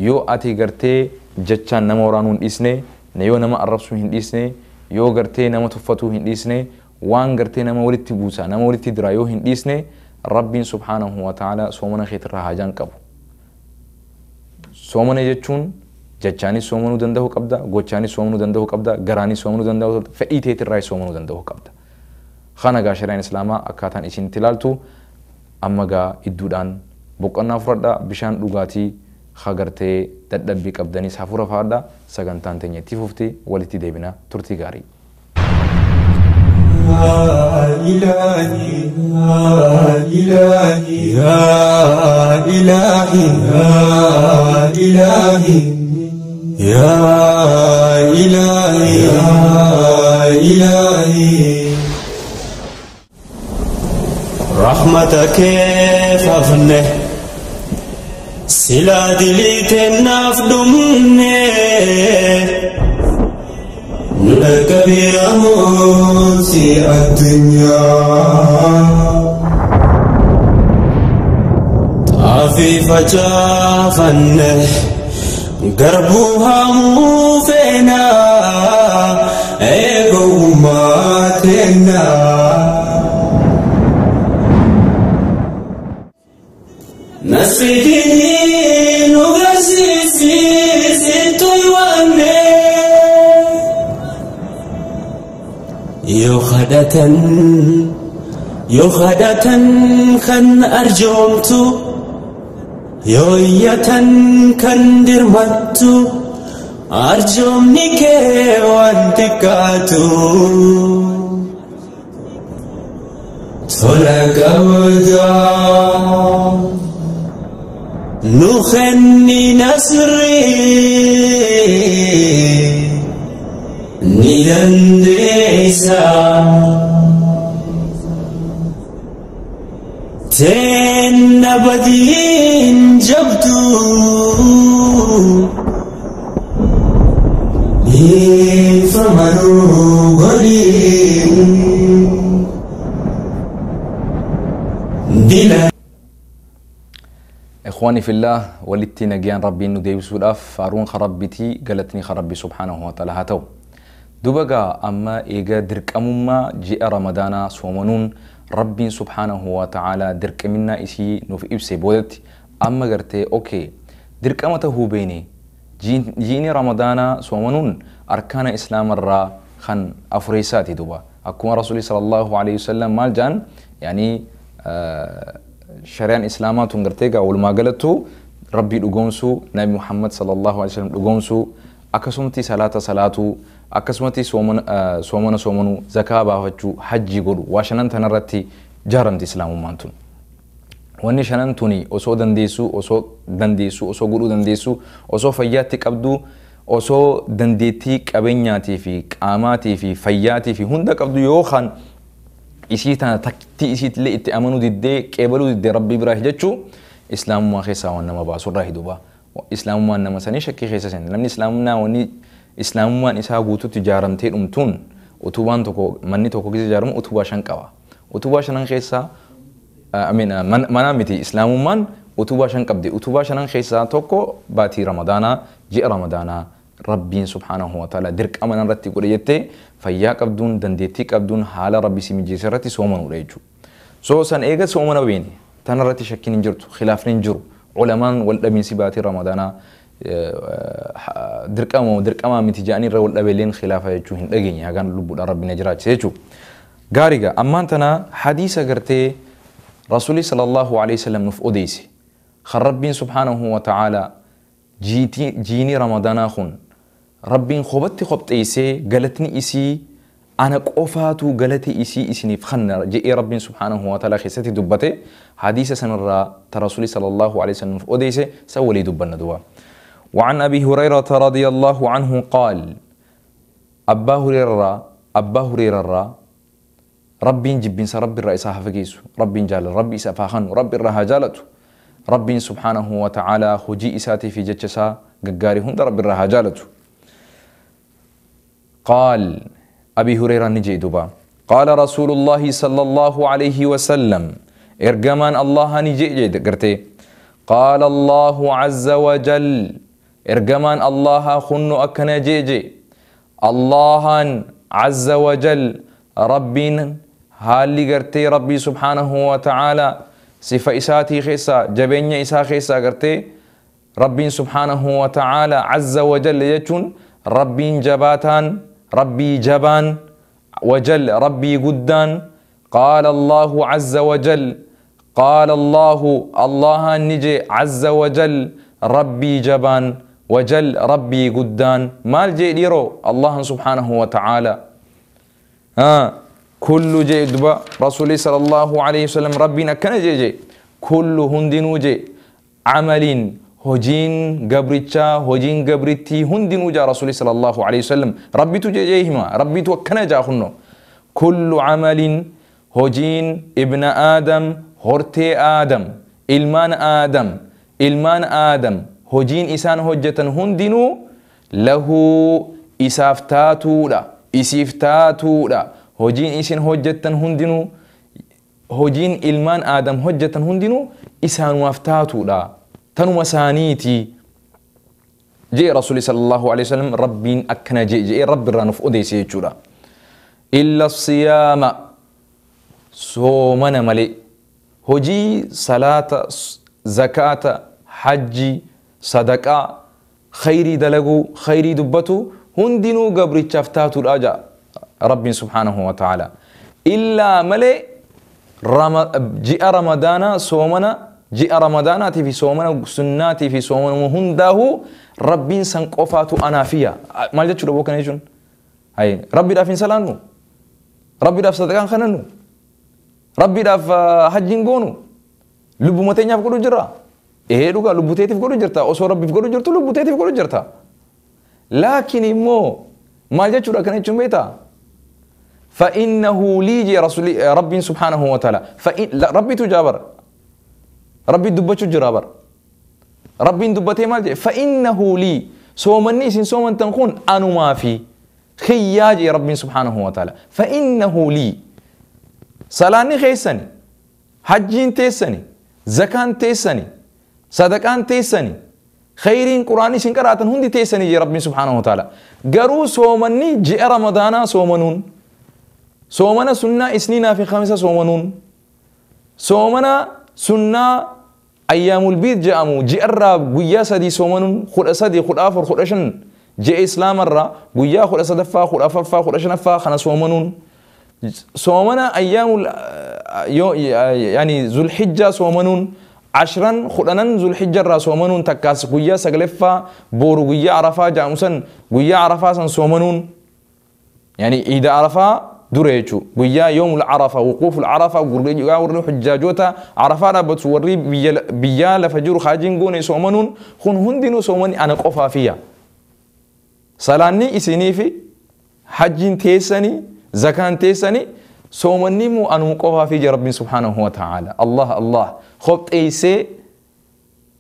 yoo ati gartee jechaan nama waraanuu hin dhiisne yoo nama arrabsuu hin dhiisne yoo gartee nama tuffatuu hin dhiisne waan gartee nama walitti buusaa nama walitti diraa yoo hin dhiisne rabbiin subhaanahu wa ta'ala soomana keetirraa haajaan qabu. Soomana jechuun jechaanis soomanuu danda'uu qabda gochaanis soomanuu danda'uu qabda garaanis soomanuu danda'uu qabda fedhii teetirraa soomanuu danda'uu qabda. Kana gaa shari'aan islaamaa akkaataan isin itti ilaaltu amma gaa idduudhaan boqonnaa fudhadhaa bishaan dhugaatii hagartee dadhabbii qabdanis hafuura fa'aadha sagantaan teenya itti fufti walitti deebina turtii gaarii. إلهي إلهي يا إلهي إلهي يا إلهي إلهي. رحمتك فافنه سلا دليت النافدمني لك برموسي الدنيا عفيفة جافنه قربوها موفينا ايقو ماتنا نسيتني نغسي ستواني يخدة خن أرجمت يوية كان درمت أرجمني وانتكاتو تلك ودا نخني نسري ندنديسا تن بدين جبتو فمنو غريب دلا إخواني في الله ولدتي نجيان ربي إنه ديبسو الأف فارون خربتي قالتني خربي سبحانه وتعالى هاتو دوبقى أما إيجا درك أمما جاء رمضان صومنون ربي سبحانه وتعالى درك منا إسي نوف إبسي بودت أما قرتي أوكي درك أما تهو بيني جيني رمضان صومنون أركان إسلام الرا خن أفريساتي دوبا أكون رسولي صلى الله عليه وسلم مال جان يعني شريان إسلامات قرتيقا والما قالتو ربي لقومسو نبي محمد صلى الله عليه وسلم لقومسو أكسمتي صلاة صلاتو أكسمتي سومنا سومنو زكاة بافتشو حجي قولو واشنان تنرتي جارمتي إسلام مانتون واني شنان توني أسو دنديسو أسو دنديسو أسو قولو دنديسو أسو فياتك أبدو أسو دنديتي أبنياتي في قاماتي في فياتي في هندك أبدو يوخان إسي تنا تكتي إسي تلي إتأمنو ديدي كيبلو ديدي ربي براه جتشو إسلام ما خيسا وانما باسو راه دوبا إسلام ما انما سني شكي خيسا سن لمن إسلامنا وني إسلام ما إسا غوتو تجارمتي أمتون أتوبان توكو مني توكو كيسا جارم أتوبا شنكوا أتوبا شنان خيسا أمين منامتي إسلام من أتوبا شنكبدي أتوبا شنان خيسا توكو باتي رمضانا جاء رمضانا ربي سبحانه وتعالى درك أمنا رتي قريتي فياك أبدون دنديتك أبدون حال ربي سيمجي سرتي سومن وريجو سو سن إيجا سومن بيني تنرتي شكين جرتو خلاف نجرو علماء والأبين سباتي رمضان درك أما درك أما متجاني رول الأبلين خلافة يجوهن أجيني هجان لبود ربي نجرات سيجو غاريجا أما أنتنا حديثة قرتي رسولي صلى الله عليه وسلم نف أوديسي خربين سبحانه وتعالى جيني رمضان خون ربين خبطتي خبط إيسي قالتني إيسي أنا قفاتو قالتي إيسي إيسيني فخنا جئ ربين سبحانه وتعالى خيستي دبتي حديث سنرى ترسولي صلى الله عليه وسلم أوديسي سولي دبنا دوا. وعن أبي هريرة رضي الله عنه قال أبا هريرة ربين جبين سرب الرئيس هفقيسو ربين جال ربي سفاخن ربي الرها جالتو ربين سبحانه وتعالى خجي إساتي في جتشسا ققاري هند ربي الرها جالتو. قال أبي هريرة نجي دبا قال رسول الله صلى الله عليه وسلم إرجمان الله نجي قرتي قال الله عز وجل إرجمان الله خن أكنا جي الله عز وجل ربين هالي قرتي ربي سبحانه وتعالى صفة إساتي خيسا جبين إسا خيسا قرتي ربين سبحانه وتعالى عز وجل يجون ربين جباتان ربي جبان وجل ربي قدان. قال الله عز وجل قال الله الله نجي عز وجل ربي جبان وجل ربي قدان مال جي ديرو الله سبحانه وتعالى كل جي دبا رسولي صلى الله عليه وسلم ربنا كان جي جي كل هندنو جي عملين هجين قبرتشا هجين قبرتي هندنو جا رسولي صلى الله عليه وسلم ربي تجي جيهما ربي توكنا جا خنو كل عمل Hojiin ibna Aadam, hortee Aadam, ilmaan Aadam, ilmaan Aadam hojiin isaan hojjetan hundinuu lahu, isaaf taatuudha, isiif taatuudha. Hojiin isin hojjettan hundinuu, hojiin ilmaan Aadam hojjetan hundinuu isaanumaaf taatuudha, tanuma isaaniiti jee Rasuuli sallallahu alaihi wasallam. Rabbiin akkana jee jee Rabbi irraa nuuf odeesse jechuudha. Illa siyaama, soomana malee. Hojii salaata, zakaata, hajji, sadaqaa, khayrii dalaguu, khayrii dubbatu hundinuu gabrichaaf taatuudha jaa Rabbiin subhaanahu wa ta'ala. Illaa malee ji'a Ramadaanaa, soomana ji'a Ramadaanaatii fi soomana sunnaatii fi soomana hundaahuu Rabbiin san qofaatu anaafiya. Maal jechuudha boo kana jechuun? Hayi, Rabbiidhaaf hin salaannu, Rabbiidhaaf sadaqaan kanannu, Rabbiidhaaf hajjiin goonu, lubbuma teenyaaf godhu jirra. Ee dhugaa, lubbu teetiif godhu jirta. Osoo Rabbiif godhu jirtu lubbu teetiif godhu jirta. Laakiin immoo maal jechuudha kana jechuun beektaa? فإنه لي جي رسولي ربي سبحانه وتعالى. فإن ربي تجابر، ربي دبتشو جرابر، ربي دبتي مال جي. فإنه لي، سومني سين سومن تنخون أنو ما في خياجي ربي سبحانه وتعالى. فإنه لي، سلاني خيسني، حجين تيسني، زكان تيسني، صدقان تيسني، خيرين قرآني سين قراتن هندي تيسني جي ربي سبحانه وتعالى. قرو سومني جي رمضانا سومنون، soomana sunnaa isniinaa fi khamisa soomanuun, soomana sunnaa ayyaamul biid jedhamu ji'arraa guyyaa 3 soomanuun, 13, 14, 15 ji'a islaamarraa guyyaa 13ffaa, 14ffaa, 15ffaa kana soomanuun, soomana ayyaamul yani Zulhijjaa soomanuun, ashran kudhanan Zulhijjarraa soomanuun, takkaas guyyaa 9ffaa booru guyyaa Arafaa jedhamu san, guyyaa Arafaa san soomanuun, yani iida Arafaa dura jechuudha. Guyyaa yoomul Arafa, wuquuful Arafa, guyyaa warri hujjaajoota Arafaa dhaabbatu, warri biyyaa lafa jiru haajiin goone soomanuun kun hundinuu soomani ana qofaafiya. Salaanni isinii fi hajjiin teessanii, zakaan teessanii, soomanni immoo anuma qofaafii jira Rabbiin subhaanahu wa ta'ala. Allah Allah, kopheessee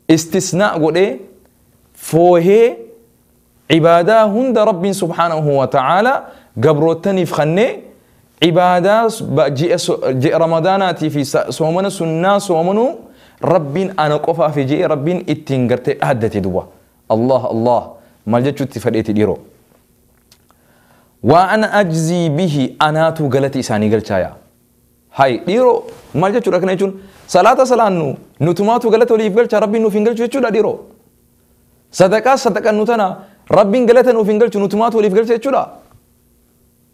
istisnaa godhee foohee ibaadaa hunda Rabbiin subhaanahu wa ta'ala gabroottaniif kennee. Ibaadaa ji'a Ramadaanaatii fi soomana sunnaa soomanuu Rabbiin ana qofaaf ji'e Rabbiin ittiin gartee dhaaddate duba. Allah Allah, maal jechuutti fedheeti dhiiroo? Waa ana ajzii bihi, anaatu galata isaanii galchaaya. Hay dhiiroo, maal jechuudha kana jechuun? Salaata salaannu nutumaatu galata waliif galcha, Rabbiin nuuf hin galchu jechuudha dhiiroo? Sadaqaa sadaqannu tana Rabbiin galata nuuf hin galchu, nutumaatu waliif galcha jechuudha?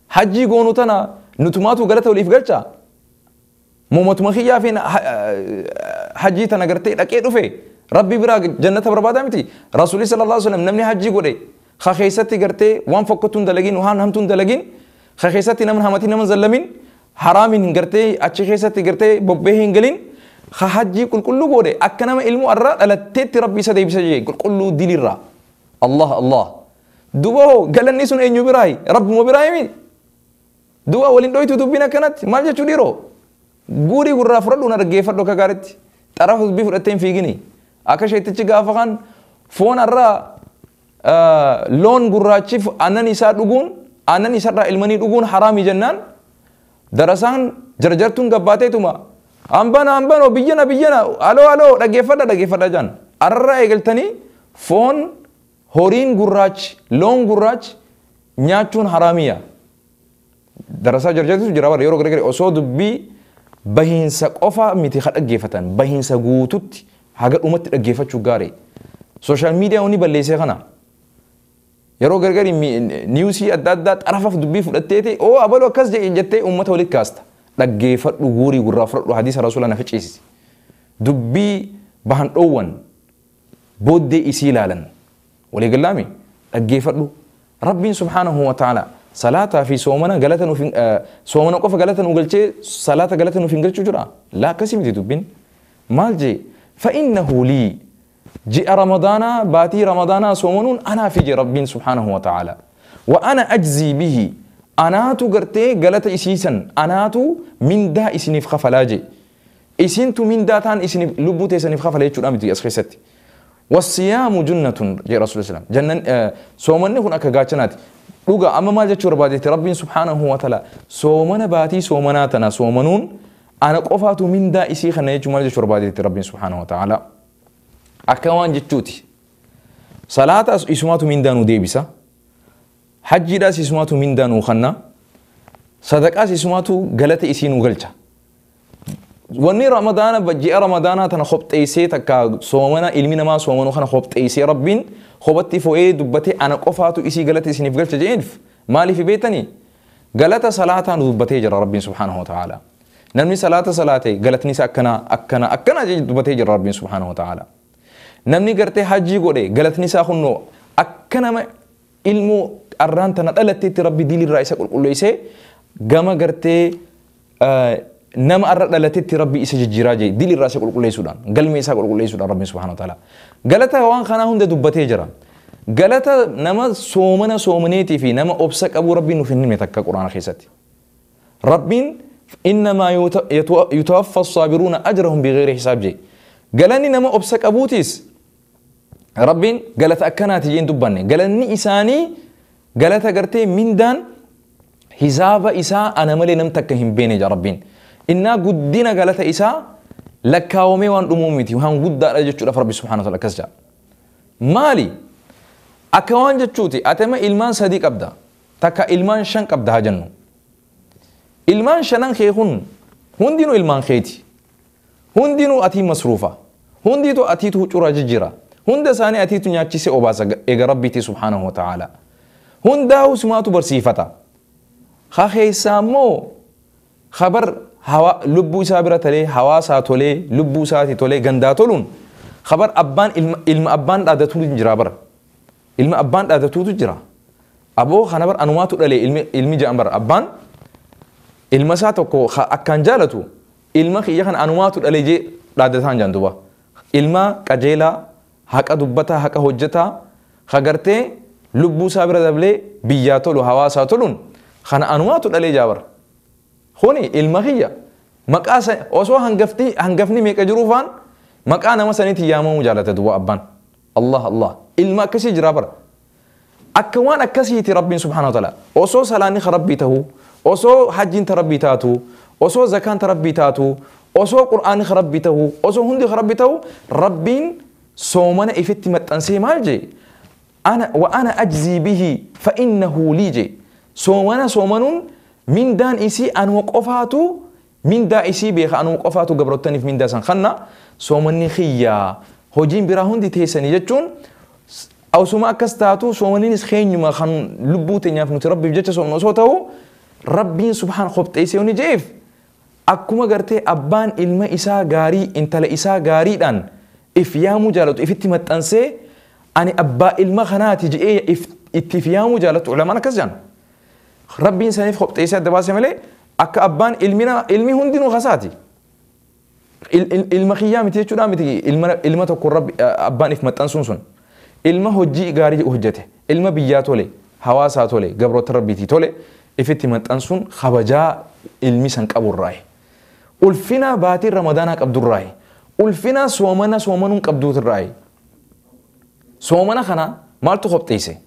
Hajjii goonu tana nutumaatu galata waliif galcha? Moomatuma kiyyaa fi hajjii tana gartee dhaqee dhufe Rabbi biraa jannata barbaada miti. Rasuulli sallallahu alaihi wasallam namni hajjii godhe ka keessatti gartee waan fokkatuun dalagin, waan hamtuun dalagin, ka keessatti nama hamatiin, nama zallamin, haraamin gartee achi keessatti gartee bobbee hin galin, ka hajjii qulqulluu godhe akka nama ilmu irraa dhalatteetti Rabbi isa deebisa jee, qulqulluu dilirraa. Allah Allah, duba hoo galanni sun eenyu biraayi? Rabbuma biraayi. Duba waliin dhoytu dubbiin akkanatti maal jechuu dhiiroo? Guurii gurraa fudhadhu, na dhaggeeffadhu akka gaariitti. Xarafa dubbii fudhattee hin fiigini. Akka sheetichi gaafa kan foon irraa loon gurraachi aannan isaa dhuguun, aannan isarraa ilmanii dhuguun haraami jennaan, darasaan jarjartuun gabbaateetuma hambana hambanoo biyyana biyyana, aloo aloo, dhaggeeffadha dhaggeeffadha jaan. Arraa eegaltanii foon horiin gurraachi, loon gurraachi nyaachuun haraamiyya. Darasaa jarjartutu jira bara yeroo garagara. Osoo dubbii bahiinsa qofa miti ka dhaggeeffatan, bahiinsa guututti haga dhumatti dhaggeeffachuu gaarii. Social media wani balleessee kana. Yeroo gargari newsii adda addaa xarafaaf dubbii fudhatteeti oo abaluu akkas jedhe jettee uummata walitti kaasta. Dhaggeeffadhu, guurii gurraa fudhadhu, hadiisa Rasuula na ficiisisi. Dubbii bahan dhoowwan booddee isii ilaalan. Walii galaami dhaggeeffadhu. Rabbiin subhaanahu wa ta'ala salaataa fi soomana galata nuuf soomana qofa galata nu galchee salaata galata nuuf hin galchuu jira. Laa, akkasii miti dubbiin. Maal jee? فإنه لي، ji'a Ramadaanaa, baatii Ramadaanaa soomanuun anaa fi jee Rabbiin subhaanahu wa ta'ala. وأنا أجزي به. Anaatu gartee galata isiisan anaatu mindaa isiniif kafalaa jee. Isintu mindaa taan isiniif lubbuu teessaniif kafala jechuudha miti as keessatti. Wasiyaamu junnatun jee Rasuulli sallam. Jannan soomanni kun akka gaachanaati. Dhuga amma maal jechuu barbaadetti Rabbiin subhaanahu wa ta'ala soomana baatii soomanaa tana soomanuun ana qofaatu mindaa isii kana jechuu maal jechuu barbaadetti Rabbiin subhaanahu wa ta'ala. Akka waan jechuuti. Salaata isumaatu mindaa nu deebisa. Hajjiidhaas isumaatu mindaa nuu kanna. Sadaqaas isumaatu galata isii nuu galcha. Wanni Ramadaana ji'a Ramadaanaa tana kopheessee takka soomana ilmi namaa soomanuu kana kopheessee Rabbiin kophatti fo'ee dubbatee ana qofaatu isii galata isiniif galcha je'eef maaliif beektanii? Galata salaataa nu dubbatee jira Rabbiin subhaanahu wa ta'ala. Namni salaata salaate galatni isaa akkana akkana akkana jee dubbatee jira Rabbiin subhaanahu wa ta'ala. Namni gartee hajjii godhe galatni isaa kunnoo akka nama ilmoo arraan tana dhalatteetti Rabbi diilirraa isa qulqulleessee gama gartee nama arra dhalatetti Rabbi isa jijjiiraa jee diilirraa isa qulqulleessuudhaan galmee isaa qulqulleessuudhaan Rabbiin subhaanahu wa ta'ala. Galata waan kanaa hunda dubbatee jira. Galata nama soomana soomaneetii fi nama obsa qabu Rabbiin nuuf hin himne takka Quraana keessatti. Rabbiin innamaa yutawaffa as-saabiruuna ajrahum bighayri hisaab jee. Galanni nama obsa qabuutis Rabbiin galata akkanaati jeen dubbanne. Galanni isaanii galata gartee mindaan hisaaba isaa ana malee nam takka hin beene jaa Rabbiin. Innaa guddina galata isaa lakkaawamee waan dhumuu miti waan guddaadha jechuudhaaf Rabbi subhaanahu wa ta'ala akkas jaa. Maali? Akka waan jechuuti atema ilmaan 3 qabda takka ilmaan 5 qabda haa jennu. Ilmaan 5 kee kun hundinuu ilmaan keeti. Hundinuu atii masruufa. Hunditu atiitu huccuraa jijjiira. Hunda isaanii atiitu nyaachisee obaasa eega Rabbiiti subhaanahu wa ta'ala. Hundaa'u simaatu barsiifata. Ha keessaa immoo khabar hawa lubbuu isaa bira talee hawaasaa tolee lubbuu isaatii tolee gandaa toluun khabar abbaan ilma abbaan dhaadatuutu jira bara. Ilma abbaan dhaadatuutu jira. Aboo kana bar anumaatu dhalee ilmi ja'an bara abbaan ilma isaa tokko akkaan jaalatu ilma kiyya kana anumaatu dhalee jee dhaadataan jaan duba. Ilma qajeelaa haqa dubbataa haqa hojjetaa hagartee lubbuu isaa bira dablee biyyaa tolu hawaasaa toluun kana anumaatu dhalee jaa bara. Kuni ilma kiyya maqaa osoo hangafni meeqa jiruu faan maqaa nama saniitti yaamamuu jaalata duba abbaan. Allah Allah ilma akkasii jira bara. Akka waan akkasiiti Rabbiin subhaanahu wa ta'ala osoo salaanni Rabbii ta'uu osoo hajjiin Rabbii taatu osoo zakaan Rabbii taatu osoo Qur'aanni Rabbii ta'uu osoo hundi Rabbii ta'uu Rabbiin soomana ifitti maxxansee maal jee ana wa ana ajzii bihi fa innahu lii jee soomana soomanuun mindaan isii anuma qofaatu mindaa isii beeka anuma qofaatu gabrottaniif mindaa san kanna soomanni xiyyaa hojiin biraa hundi teessanii jechuun osuma akkas taatu soomaniinis keenyuma kan lubbuu teenyaaf nuti Rabbiif jecha soomnu osoo ta'u Rabbiin subhaan qopheessee ni jeef akkuma gartee abbaan ilma isaa gaarii intala isaa gaariidhaan if yaamuu jaalatu ifitti maxxansee ani abbaa ilma kanaati je'ee itti if yaamuu jaalatu ulamaan akkas jedhan. Rabbiin saniif qopheessee adda baase malee akka abbaan ilmi hundinuu kasaati. Ilma kiyyaa miti jechuudha miti ilma tokko Rabbi abbaan if maxxansuun sun. Ilma hojii gaarii hojjete ilma biyyaa tole hawaasaa tole gabroota Rabbiitii tole ifitti maxxansuun kabajaa ilmi san qaburraayi. Ulfina baatii Ramadaanaa qabdurraayi. Ulfina soomana soomanuun qabduutirraayi. Soomana kana maaltu qopheesse?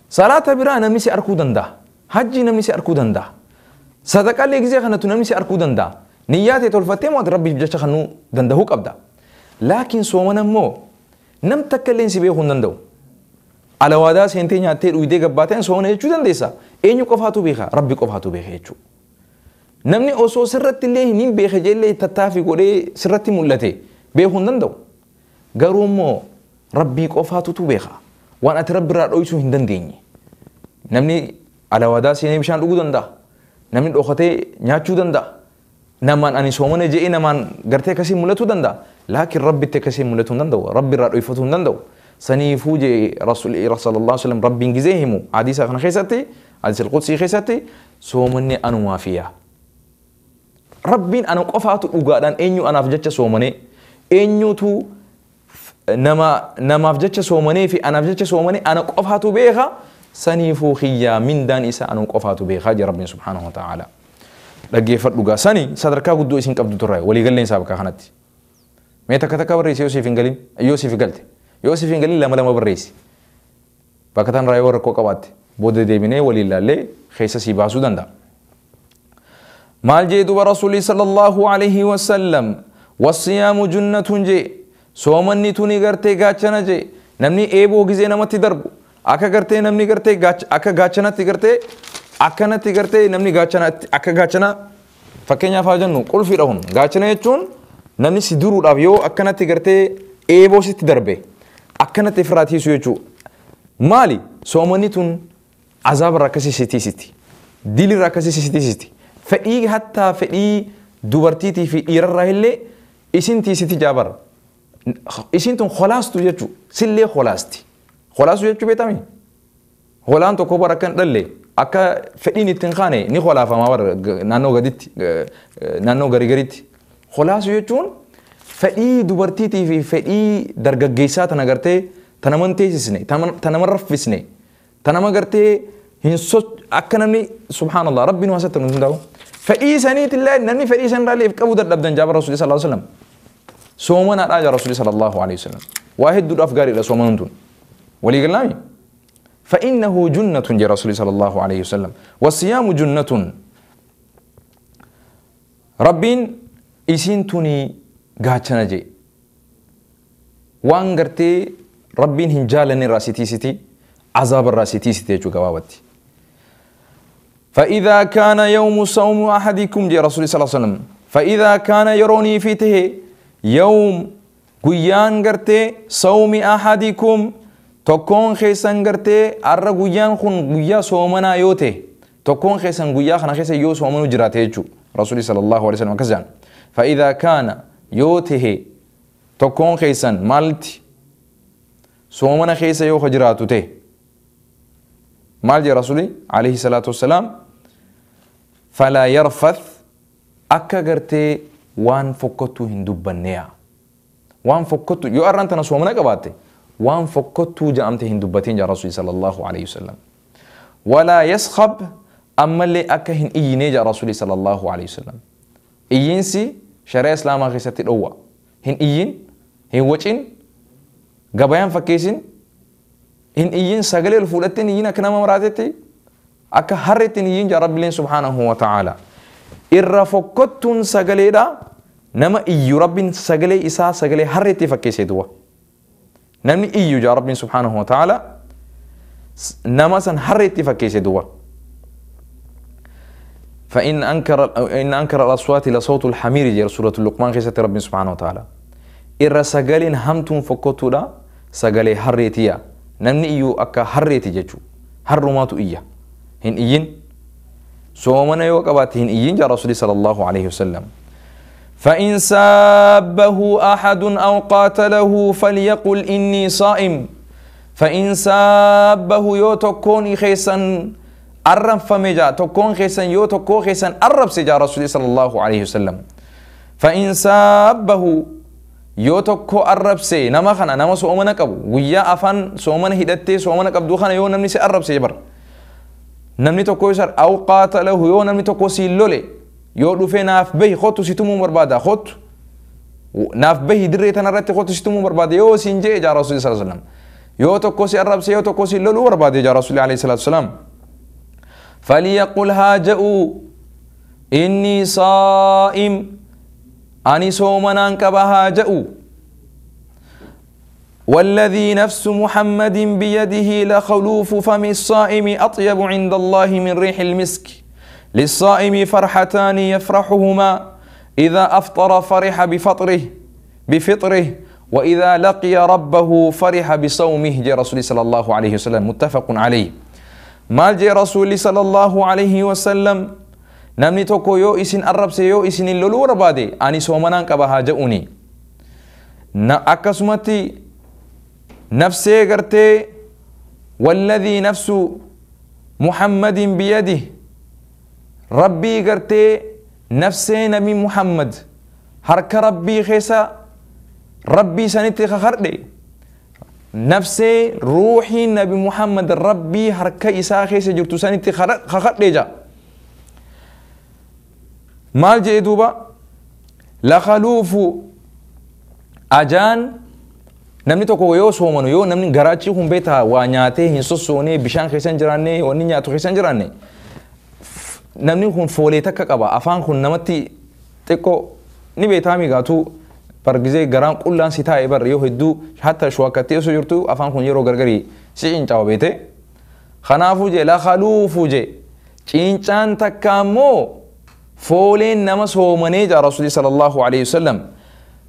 Salaata biraa namni si arkuu danda'a. Hajjii namni si arkuu danda'a. Sadaqaalee gisee kanatu namni si arkuu danda'a. Niyyaa ta'e tolfattee moo ati Rabbiif jecha kanuu danda'uu qabda. Laakiin soomana immoo nam takka illee si beekuu hin danda'u. Alawaadaa seentee nyaattee dhuydee gabbaateen soomana jechuu dandeessa. Eenyu qofaatu beeka? Rabbi qofaatu beeka jechuudha. Namni osoo sirratti illee hin beeke jeellee tattaaffii godhee sirratti mul'ate beekuu hin danda'u. Garuu immoo Rabbii qofaatutu beeka. Waan ati Rabbi irraa dhoksuu hin dandeenye. Namni alawaadaa seenee bishaan dhuguu danda'a. Namni dhokatee nyaachuu danda'a. Namaan ani soomana je'ee namaan gartee akkasii mul'atuu danda'a. Laakiin Rabbitti akkasii mul'atuu hin danda'u. Rabbi irraa dhokfatuu hin danda'u. Saniifuu jee Rasuulli sallallahu alaihi wasallam Rabbiin gizee himu hadiisa kana keessatti hadiisa al-Qudsii keessatti soomanni anumaa fiyaa. Rabbiin ana qofaatu dhugaadhaan eenyu anaaf jecha soomanee eenyutu namaaf jecha soomanee fi anaaf jecha soomanee ana qofaatu beeka Saniifuu kiyyaa mindaan isaa anuu qofaatu beekaa jira Rabbiin subhaanahu wa ta'ala. Dhaggeeffadhu gaa sani sadarkaa guddoo isin qabdu turre waliigalleen isaa bakka kanatti. Mee takka takka barreessi yoo siif hin galin, yoo siif galte, yoo siif hin galin lama lama barreessi. Bakka tanarraa yoo rakkoo qabaatte booda deebinee waliin ilaallee keessa sii baasuu danda'a. Maal jee duba Rasuulli sallallahu alaihi wasallam? Wasiyaamu junnatun jee, soomanni tuni gartee gaachana jee. Namni eeboo gizee namatti darbu akka gartee namni gartee akka gaachanatti gartee akkanatti gartee namni gaachanatti akka gaachana, fakkeenyaaf haa jennu qulfiidha hun gaachana jechuun namni si duruudhaaf yoo akkanatti gartee eeboo sitti darbe akkanatti ofirraa tiisu jechuudha. Maali? Soomanni tun azaaba irraa akkasii si tiisiti. Dilii irraa akkasii si tiisiti. Fedhii hattaa fedhii dubartiitii fi dhiirarraa illee isin tiisiti jaabara. Isin tun holaastu jechuudha. Sillee holaasti. Holaastu jechuu beektami? Holaan tokko bara akka hin dhalle, akka fedhiin itti hin kaane ni holaafama bara naannoo gaditti, naannoo garii garitti. Holaasu jechuun fedhii dubartiitii fi fedhii dargaggeessaa tana gartee ta nama hin teessisne, ta nama raffisne, ta nama gartee hin akka namni subhaanallah rabbiin waa sattan hin ta'u. Fedhii saniitillee namni fedhii sanirraallee if qabuu dadhabdan jaaba Rasuulli sallallahu alaihi wasallam. Soomanaadhaa jaa Rasuulli sallallahu alaihi wasallam. Waa hedduudhaaf gaariidha soomanuun tun. Walii galaami? فإنه جنة جاء رسول صلى الله عليه وسلم. والصيام جنة. ربين إسين توني غاچنا جي. وان غرتي ربين هنجالني راسي تيسيتي عذاب الراسي تيسيتي جو غواوتي. فإذا كان يوم صوم أحدكم جاء رسول صلى الله عليه وسلم، فإذا كان يروني فيته يوم قيان غرتي صوم أحدكم tokkoon keessan gartee arra guyyaan kun guyyaa soomanaa yoo ta'e, tokkoon keessan guyyaa kana keessa yoo soomanuu jiraate jechuudha. Rasuulli sallallahu alaihi wasallam akkas jedhan. Fa'idaa kaana yoo ta'e tokkoon keessan maalti soomana keessa yoo jiraatu ta'e maal jedha Rasuulli alaihi salaatu wassalaam? Falaa yarfath, akka gartee waan fokkottuu hin dubbanneeya. Waan fokkottuu yoo arraan tana soomana qabaatte waan fokkottuu ja'amte hin dubbatin jaa Rasuulli sallallahu alaihi wasallam. Walaa yaskhab, ammallee akka hin iyyinee jaa Rasuulli sallallahu alaihi wasallam. Iyyiinsi shari'a Islaamaa keessatti dhowwa. Hin iyyin, hin wacin, gabayaan fakkeessin, hin iyyin, sagalee ol fuudhattee hin iyyin, akka nama maraatetti akka harreetti hin iyyin jaa Rabbileen subhaanahu wa ta'ala. Irra fokkottuun sagaleedha nama iyyu Rabbiin sagalee isaa sagalee harreetti fakkeessee duwwa. Namni iyyu jaa Rabbiin subhaanahu wa ta'ala nama san harreetti fakkeesse duwwa. فإن أنكر إن أنكر الأصوات لصوت الحمير جي سورة اللقمان خيسة ربي سبحانه وتعالى. إر سجلين همتم فكتودا سجلي هريتيا نمني إيو أكا هريتي جتشو هرماتو إيا هن إيين سومنا يوكبات هن إيين جا رسول صلى الله عليه وسلم. فإن سابه أحد أو قاتله فليقل إني صائم. فإن سابه يو تكون خيسا أرم فمجا تكون خيسا يو تكون خيسا أرب سجا رسول صلى الله عليه وسلم. فإن سابه يو تكو أرب سي نما خنا نما سومنا كبو ويا أفن سومنا هدتي سومنا كبدو خنا يو نمني سي أرب سي بر نمني تكو يسر أو قاتله يو نمني تكو سيلولي yoo dhufee naaf bahi kottu si tumuu barbaada kottu naaf bahi dirree tanarratti kottu si tumuu barbaada yoo siin jee jaa Rasuulli sallallahu alaihi wasallam. Yoo tokko si arrabse yoo tokko si loluu barbaade jaa Rasuulli alaihi salatu wasalam. فليقل هاجأوا إني صائم أني صومنا أنكب هاجأوا والذي نفس محمد بيده لخلوف فم الصائم أطيب عند الله من ريح المسك للصائم فرحتان يفرحهما إذا أفطر فرح بفطره وإذا لقي ربه فرح بصومه جاء رسول صلى الله عليه وسلم متفق عليه. مال جاء رسول صلى الله عليه وسلم نمني توكو يو إسن الرب سيو إسن اللولو ربادي أني صومنان كبها جاؤني أكسمتي نفسي قرتي والذي نفس محمد بيده ربي قرتي نفسي نبي محمد حرك ربي خيسا ربي سنتي خخردي Nafsee ruuxii Nabi Muhammad Rabbii harka isaa keessa jirtu sanitti kakadhe jaa. Maal jedhe duuba? Lakaluufu ajaan namni tokko yoo soomanu, yoo namni garaachi kun beektaa waa nyaatee hin sossoonee, bishaan keessa hin jiraanne, wanni nyaatu keessa hin jiraanne, namni kun foolee takka qaba. Afaan kun namatti xiqqoo ni beektaa migaatu bargizee garaan qullaan si taa'e bar yoo hedduu hatta shuwakkattee osoo jirtu afaan kun yeroo gargarii si cincaawa beete. Kanaafuu jee lakaluufu jee cincaan takka ammoo fooleen nama soomanee jaa Rasuulli sallallahu alaihi wasallam.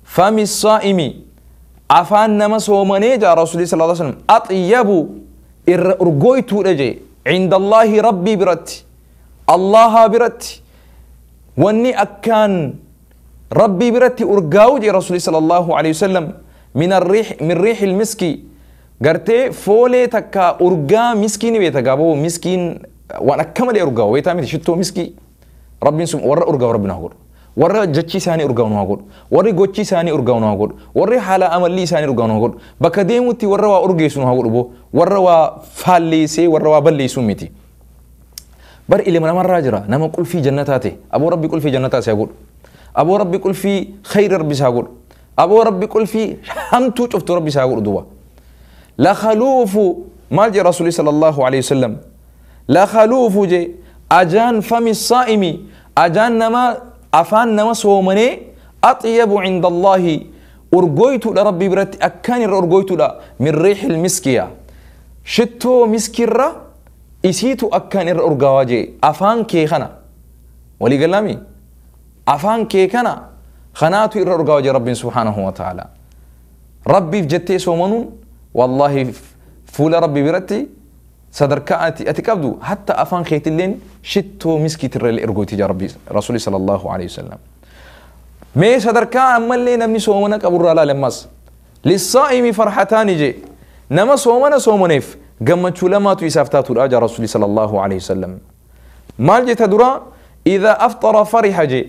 Fami saa'imi afaan nama soomanee jaa Rasuulli sallallahu alaihi wasallam axyabu irra urgooytuudha jee cinda Allaahi Rabbii biratti, Allaha biratti wanni akkaan Rabbii biratti urgaa'u jee Rasuulli sallallahu alaihi wasallam min arriix min riixil miski gartee foolee takka urgaa miskii ni beeta gaaboo miskiin waan akka malee urgaa'u beetaa miti shittoo miskii. Rabbiin sun warra urgaa'u Rabbi nu haa godhu, warra jechi isaanii urgaa'u nu haa godhu, warri gochi isaanii urgaa'u nu haa godhu, warri haala amallii isaanii urgaa'u nu haa godhu, bakka deemutti warra waa urgeessu nu haa godhu, boo warra waa faalleessee warra waa balleessuu miti. Bar ilma namarraa jira nama qulfii jannataa ta'e. Aboo Rabbi qulfii jannataa si haa godhu, aboo Rabbi qulfii khayri Rabbi si haa godhu, aboo Rabbi qulfii hamtuu cuftu Rabbi si haa godhu. Duuba lakaluufu maal jedhe Rasuulli sallallahu alaihi wasallam? Lakaluufu je ajaan fami saa'imi ajaan nama afaan nama soomanee axyabu cinda Allaahi urgooytuudha Rabbii biratti akkaan irra urgooytuudha min riixil miskiya shittoo miskirra isiitu akkaan irra urgaawaa jee. Afaan kee kana walii galaami afaan kee kana kanaatu irra urgaawaa jee Rabbiin subhaanahu wa ta'ala. Rabbiif jettee soomanuun wallaahi fuula Rabbii biratti sadarkaa ati qabdu hatta afaan keetilleen shittoo miskiitirra illee ergooti jaa Rabbi Rasuuli sallallahu alaihi wasallam. Mee sadarkaa ammallee namni soomana qaburraa laale ammas. Lissaa'imi farhataani jee nama soomana soomaneef gammachuu lamaatu isaaf taatudha jaa Rasuuli sallallahu alaihi wasallam. Maal jeta dura? Idhaa aftara fariha jee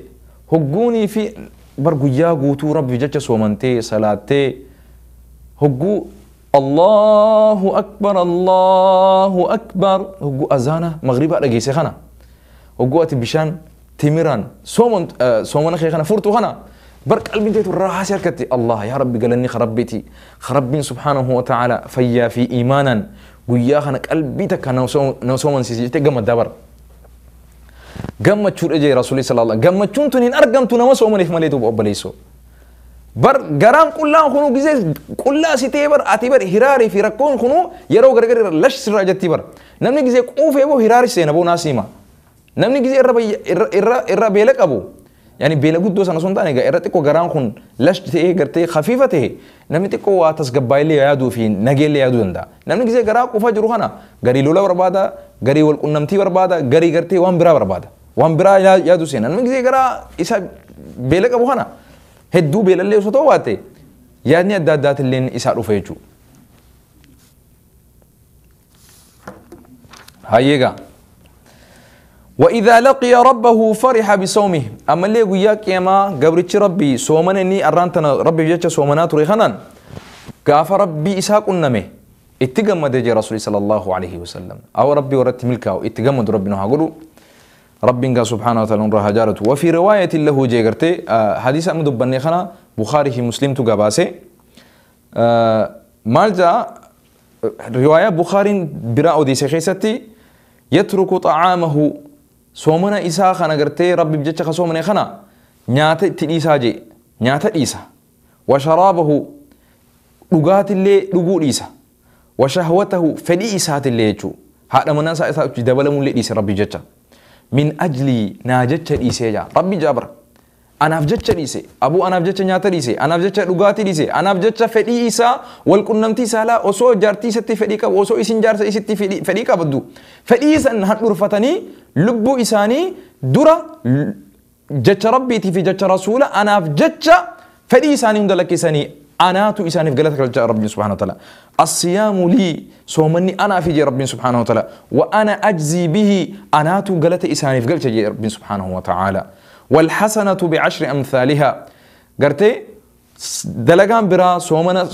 hogguunii fi bar guyyaa guutuu Rabbi jecha soomantee salaattee hogguu Allahu akbar Allahu akbar hogguu azaana maghribaa dhageesse kana hogguu ati bishaan timiraan soomana kee kana furtu kana bar qalbiin teetu raahaa si harkatti. Allah yaa Rabbi galanni ka Rabbiiti ka Rabbiin subhaanahu wa ta'ala fayyaa fi iimaanaan guyyaa kana qalbii takka nama soomansiise jettee gammaddaa bara gammachuudha jee Rasuulli sallallahu. Gammachuun tun hin argamtu nama soomaniif malee. Duuba obboleessoo bar garaan qullaan kunuu gisee qullaa si ta'ee bar ati bar hiraarii fi rakkoon kunuu yeroo gargar irra lash sirraa jetti. Bar namni gisee quufee boo hiraari seena boo naasima namni gisee irra irra irra beela qabu yani beela guddoo sana osoo hin taane egaa irra xiqqoo garaan kun lash ta'ee gartee khafiifa ta'e namni xiqqoo waa tasgabbaa'illee yaaduu fi nageellee yaaduu danda'a. Namni gisee garaa quufaa jiru kana garii lola barbaada, garii wal qunnamtii barbaada, garii gartee waan biraa barbaada, waan biraa yaaduu seena. Namni gisee garaa isa beela qabu kana hedduu beelallee osoo ta'uu baate yaadni adda addaatillee isaa dhufa jechuudha. Hayyeegaa. وإذا لقي ربه فرح بصومه. أما اللي قيا قياما قبرتش ربي صومنا إني أرانتنا ربي جتش صومنا تريخنا قاف ربي إسحاق النمي اتقمد يجي رسولي صلى الله عليه وسلم أو ربي ورت ملكه اتقمد ربنا هقولوا ربي سبحانه وتعالى رها جارته. وفي رواية له جيغرتي حديث أمد بني خنا بخاري في مسلم تقاباسي مالجا رواية بخاري براء دي سخيستي يترك طعامه soomana isaa kana gartee Rabbiif jecha ka soomane kana nyaata itti dhiisaa jee nyaata dhiisa, washaraabahu dhugaatillee dhuguu dhiisa, washahwatahu fedhii isaatillee jechuu haadha manaa isaa isaa dabalamullee dhiise Rabbiif jecha min ajlii naa jecha dhiisee jaa Rabbi jaa bara anaaf jecha dhiise abuu anaaf jecha nyaata dhiise anaaf jecha dhugaatii dhiise anaaf jecha fedhii isaa walqunnamtii saalaa osoo jaartii isatti fedhii qabu osoo isin jaarsa isitti fedhii qabdu fedhii san handhurfatanii lubbuu isaanii dura jecha Rabbiitii fi jecha Rasuula anaaf jecha fedhii isaanii hunda lakkisanii anaatu isaaniif galata galcha Rabbiin subhaanahu wa ta'ala. Assiyaamu lii soomanni anaaf jee Rabbiin subhaanahu wa ta'ala wa ana ajzii bihi anaatu galata isaaniif galcha jee Rabbiin subhaanahu wa ta'ala. والحسنة بعشر أمثالها قرتي. Dalagaan biraa soomana,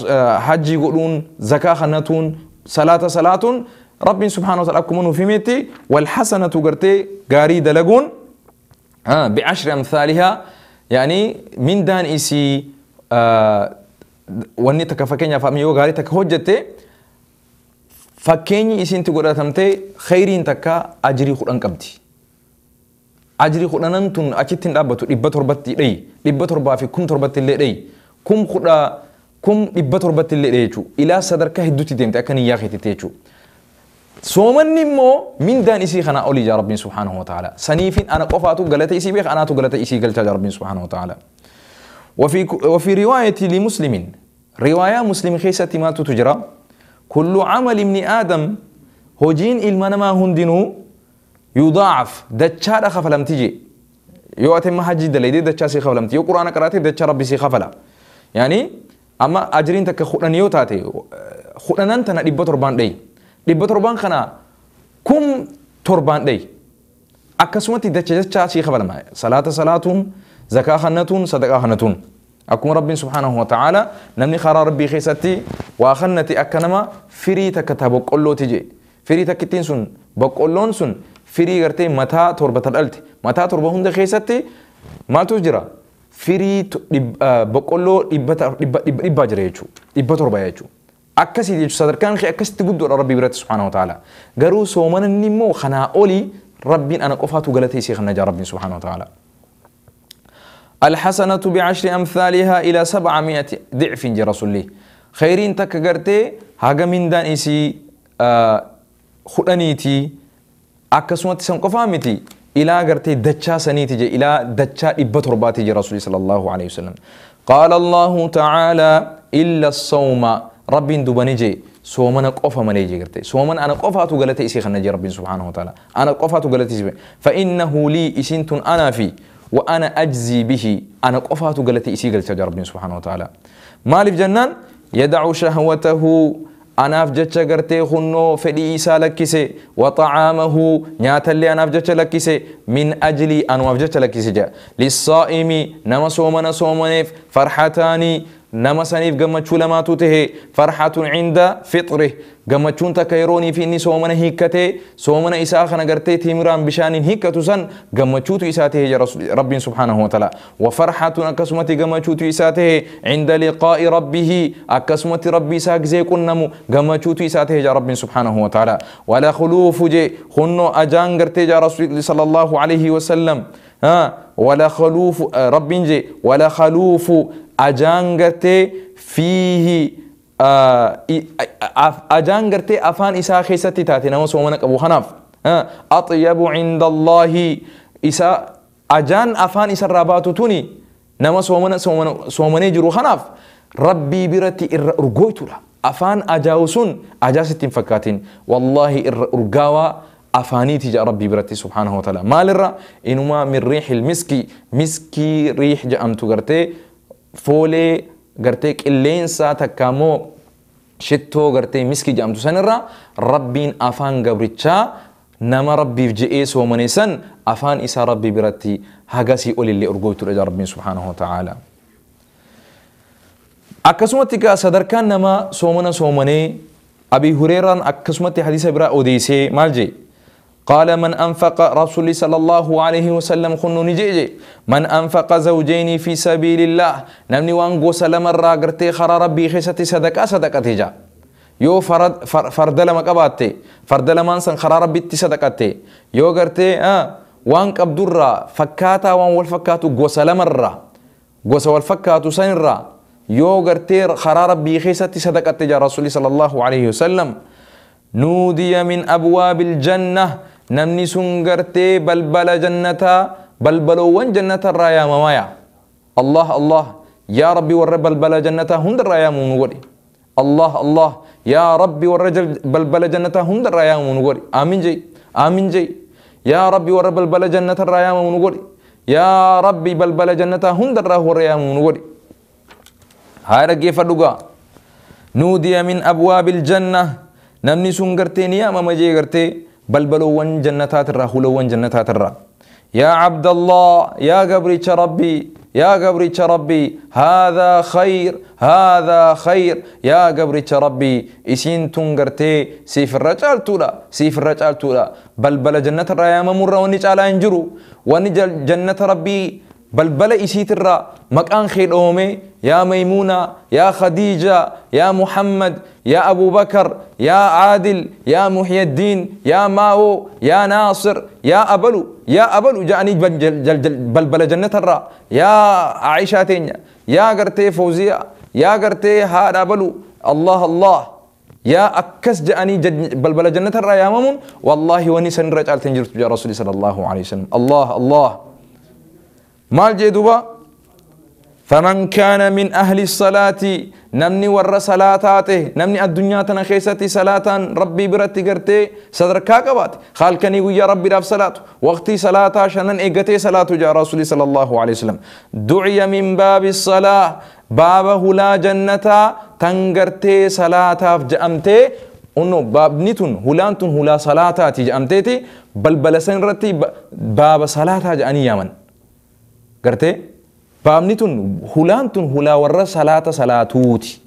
hajjii godhuun, zakaa kannatuun, salaata salaatuun, rabbiin subhaanahu wa ta'ala akkuma nuuf himetti walhasanatu gartee gaarii dalaguun bi'ashri amthaalihaa, yaani mindaan isii wanni takka fakkeenyaaf yoo gaarii takka hojjette fakkeenyi isiinti godhatamtee khayriin takka ajrii 10 qabdi. Ajrii 10 tun achitti hin dhaabbatu, 700tti dhayi, 700 fi 7,000 illee dhayi, 10,700 illee dhayi jechuudha. Ilaa sadarkaa hedduutti deemte akka niyyaa keetitti jechuudha. Soomanni immoo mindaan isii kanaa olii jaa rabbiin subhaanahu wa ta'ala. Saniifin ana qofaatu galata isii beeka, anaatu galata isii galchaa jaa rabbiin subhaanahu wa ta'ala. وفي رواية لمسلم، رواية مسلم خيسة ما تجرى كل عمل ابن آدم هجين المنما هندنو يضاعف دتشار خفلم تجي يو أتم حجي دليدي دتشار سي خفلم تجي، يو قرآن قرأتي دتشار ربي سي خفلا. يعني أما أجرين تك خدن يو تاتي خدن أنت نبى تربان دي نبى تربان خنا كم تربان دي أكسمتي دتشار سي خفلم صلاة صلاتهم زكاة خنتون صدقة خنتون. أكون رب سبحانه وتعالى نمني خرا ربي خيستي وأخنتي أكنما فري تكتب بقولو تجي فري تكتين سن بقولون سن فري غرتي متى تربة الألت متى تربة هند خيستي ما تجرى فري بقولو إبا جريتشو إبا تربة يجو أكسي يجو صدر كان خي أكسي تقدر ربي برات سبحانه وتعالى قرو سومن النمو خنا أولي ربي أنا قفاتو غلطي سيخنا جا ربي سبحانه وتعالى. الحسنة بعشر أمثالها إلى 700 ضعف جي رسول الله. خيرين تكغرتي هاغا من دان إسي خدنيتي أكسمت سنقفامتي إلى غرتي دتشا سنيتي جي إلى دتشا إبترباتي جي رسول صلى الله عليه وسلم. قال الله تعالى إلا الصوم رب دبني جي صومنا قفا ملي جي غرتي صومن أنا قفاتو غلطي إسي خنا جي رب سبحانه وتعالى أنا قفاتو غلطي إسي فإنه لي إسنتن أنا في وأنا أجزي به أنا قفاتو غلطي إسي غلطي جي رب سبحانه وتعالى. مالف جنان يدع شهوته أنا أفجتش غرتي خنو فدي إسا لكسي وطعامه نيات اللي أنا أفجتش لكسي من أجلي أنا أفجتش لكسي جا للصائم نما صومنا صومنيف فرحتاني نما سنيف قمتشو لما توته فرحة عند فطره قمتشون تكيروني في إني صومنا هيكته صومنا إسا خنا غرتي تيمران بشان هيكتو سن قمتشو إساته يا رسول رب سبحانه وتعالى. وفرحة أكسمتي قمتشو إساته عند لقاء ربه أكسمتي ربي ساك زي كنمو قمتشو إساته يا رب سبحانه وتعالى. ولا خلوف جي خنو أجان غرتي يا رسول صلى الله عليه وسلم ها ولا خلوف رب جي ولا خلوف أجانغرتي فيه أجانغرتي أفان إسا خيستي تاتي نما سومنك أبو خناف أطيب عند الله إسا أجان أفان إسا الرابات توني نما سومنا سومني جرو خناف ربي برتي إر أرجويتولا أفان أجاوسون أجاستين فكاتين والله إر أرجاوا أفاني تجا ربي برتي سبحانه وتعالى. مال الرا إنما من ريح المسكي مسكي ريح جأمتو غرتي فولي غرتي قلينسا تكامو شتو غرتي مسكي جامتو سنرا ربين أفان غبرتشا نما ربي جئيس ومنيسن أفان إسا ربي برتي هاغاسي أولي اللي أرغوتو رجا ربين سبحانه وتعالى. أكسمتك صدركان نما سومنا سومني أبي هريرة أكسمتي حديث برا أوديسي مالجي قال من أنفق رسول صلى الله عليه وسلم خنو نجيجي من أنفق زوجين في سبيل الله نمني وانغو سلام الراغرتي خرا ربي خيستي صدقة صدقة تجا يو فرد فرد لما قباتي فرد لما انسان خرا ربي تي صدقتي يو غرتي وان قبدرا فكاتا وان والفكاتو غو سلام الرا غو والفكاتو سنرا يو غرتي خرا ربي خيستي صدقة تجا رسول صلى الله عليه وسلم نودي من أبواب الجنة نمني سنغرتي بلبل جنة بلبلوان جنة الرايا ممايا الله الله يا ربي والرب بلبل جنة هند الرايا منوري الله الله يا ربي والرجل بلبل جنة هند الرايا منوري آمين جي آمين جي يا ربي والرب بلبل جنة الرايا منوري يا ربي بلبل جنة هند الرايا منوري هاي رجي فدوغا نودي من أبواب الجنة نمني سنغرتي نيا ماما جي غرتي بلبلوان جنتات الرا هلوان جنتات الرا يا عبد الله يا قبري ربي Yaa gabricha Rabbii, haadhaa khayr, haadhaa khayr, yaa gabricha Rabbii, isiin tun gartee siif irra caaltuudha, siif irra caaltuudha. Balbala jannata irraa yaamamurra wanni caalaa hin jiru. Wanni jannata Rabbii balbala isiitirraa maqaan kee dhoome, yaa Maymuuna, yaa Khadiija, yaa Muhammad, yaa Abu Bakar, yaa Caadil, yaa Muhyaddiin, yaa Maawoo, yaa Naasir, yaa Abalu, yaa Abalu ja'anii balbala jannatarraa, yaa Aishaa teenya, yaa gartee Fawziyaa, yaa gartee haadha Abalu, Allah Allah, yaa akkas ja'anii balbala jannatarraa yaamamuun wallaahi wanni sanirra caalte hin jirtu jaa Rasuuli sallallahu alaihi wasallam. Allah Allah. Maal jee duuba? فمن كان من أهل الصلاة نمني ور صلاتاته نمني الدنيا تنا خيستي صلاة ربي برتي قرتي صدركا قبات خالكني ويا ربي راف صلاة وقتي صلاة شنن إيقتي صلاة جاء رسولي صلى الله عليه وسلم دعي من باب الصلاة باب هلا جنة تنقرتي صلاة جأمتي أنه باب نتن هلانتن هلا صلاة جأمتي بل بلسن رتي باب صلاة جأني يمن قرتي baabni tun hulaan tun hulaa warra salaata salaatuuti.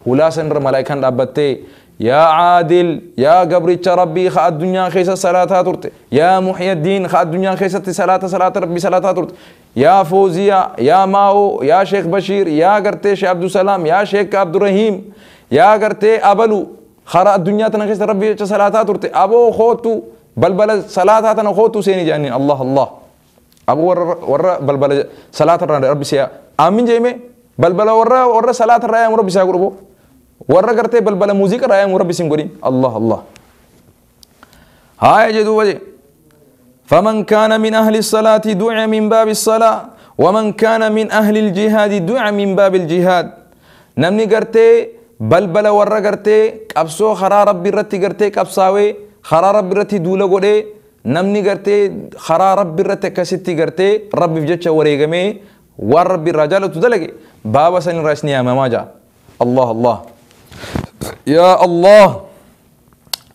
Hulaa sanirra malaayikaan dhaabbattee yaa Caadil, yaa gabricha Rabbii ka addunyaa keessa salaataa turte, yaa Muhyaddiin ka addunyaa keessatti salaata salaata Rabbii salaataa turte, yaa Fooziyaa, yaa Maa'oo, yaa Sheekh Bashiir, yaa gartee Sheekh Abdusalaam, yaa Sheekh Abdurrahiim, yaa gartee Abalu karaa addunyaa tana keessa Rabbii jecha salaataa turte, aboo kootu balbala salaataa tana kootu seeni jedhaniin. Allah Allah. Abu warra balbala salaata irraa Rabbi siyaa aamin jeeme balbala warra salaata irraa yaamu Rabbi siyaa godhu warra gartee balbala muuziqaa irraa yaamu Rabbi siin godhin. Allah Allah. Haaya jedhu waje فمن كان من أهل الصلاة دعا من باب الصلاة ومن كان من أهل الجهاد دعا من باب الجهاد. نمني gartee balbala warra gartee qabsoo karaa Rabbi irratti gartee qabsaawee karaa Rabbi irratti duula godhee namni gartee karaa Rabbi irratti akkasitti gartee Rabbiif jecha wareegamee waan Rabbi irraa jaalatu dalage baaba san irraa isni yaamamaa jaa. Allah Allah. Yaa Allah.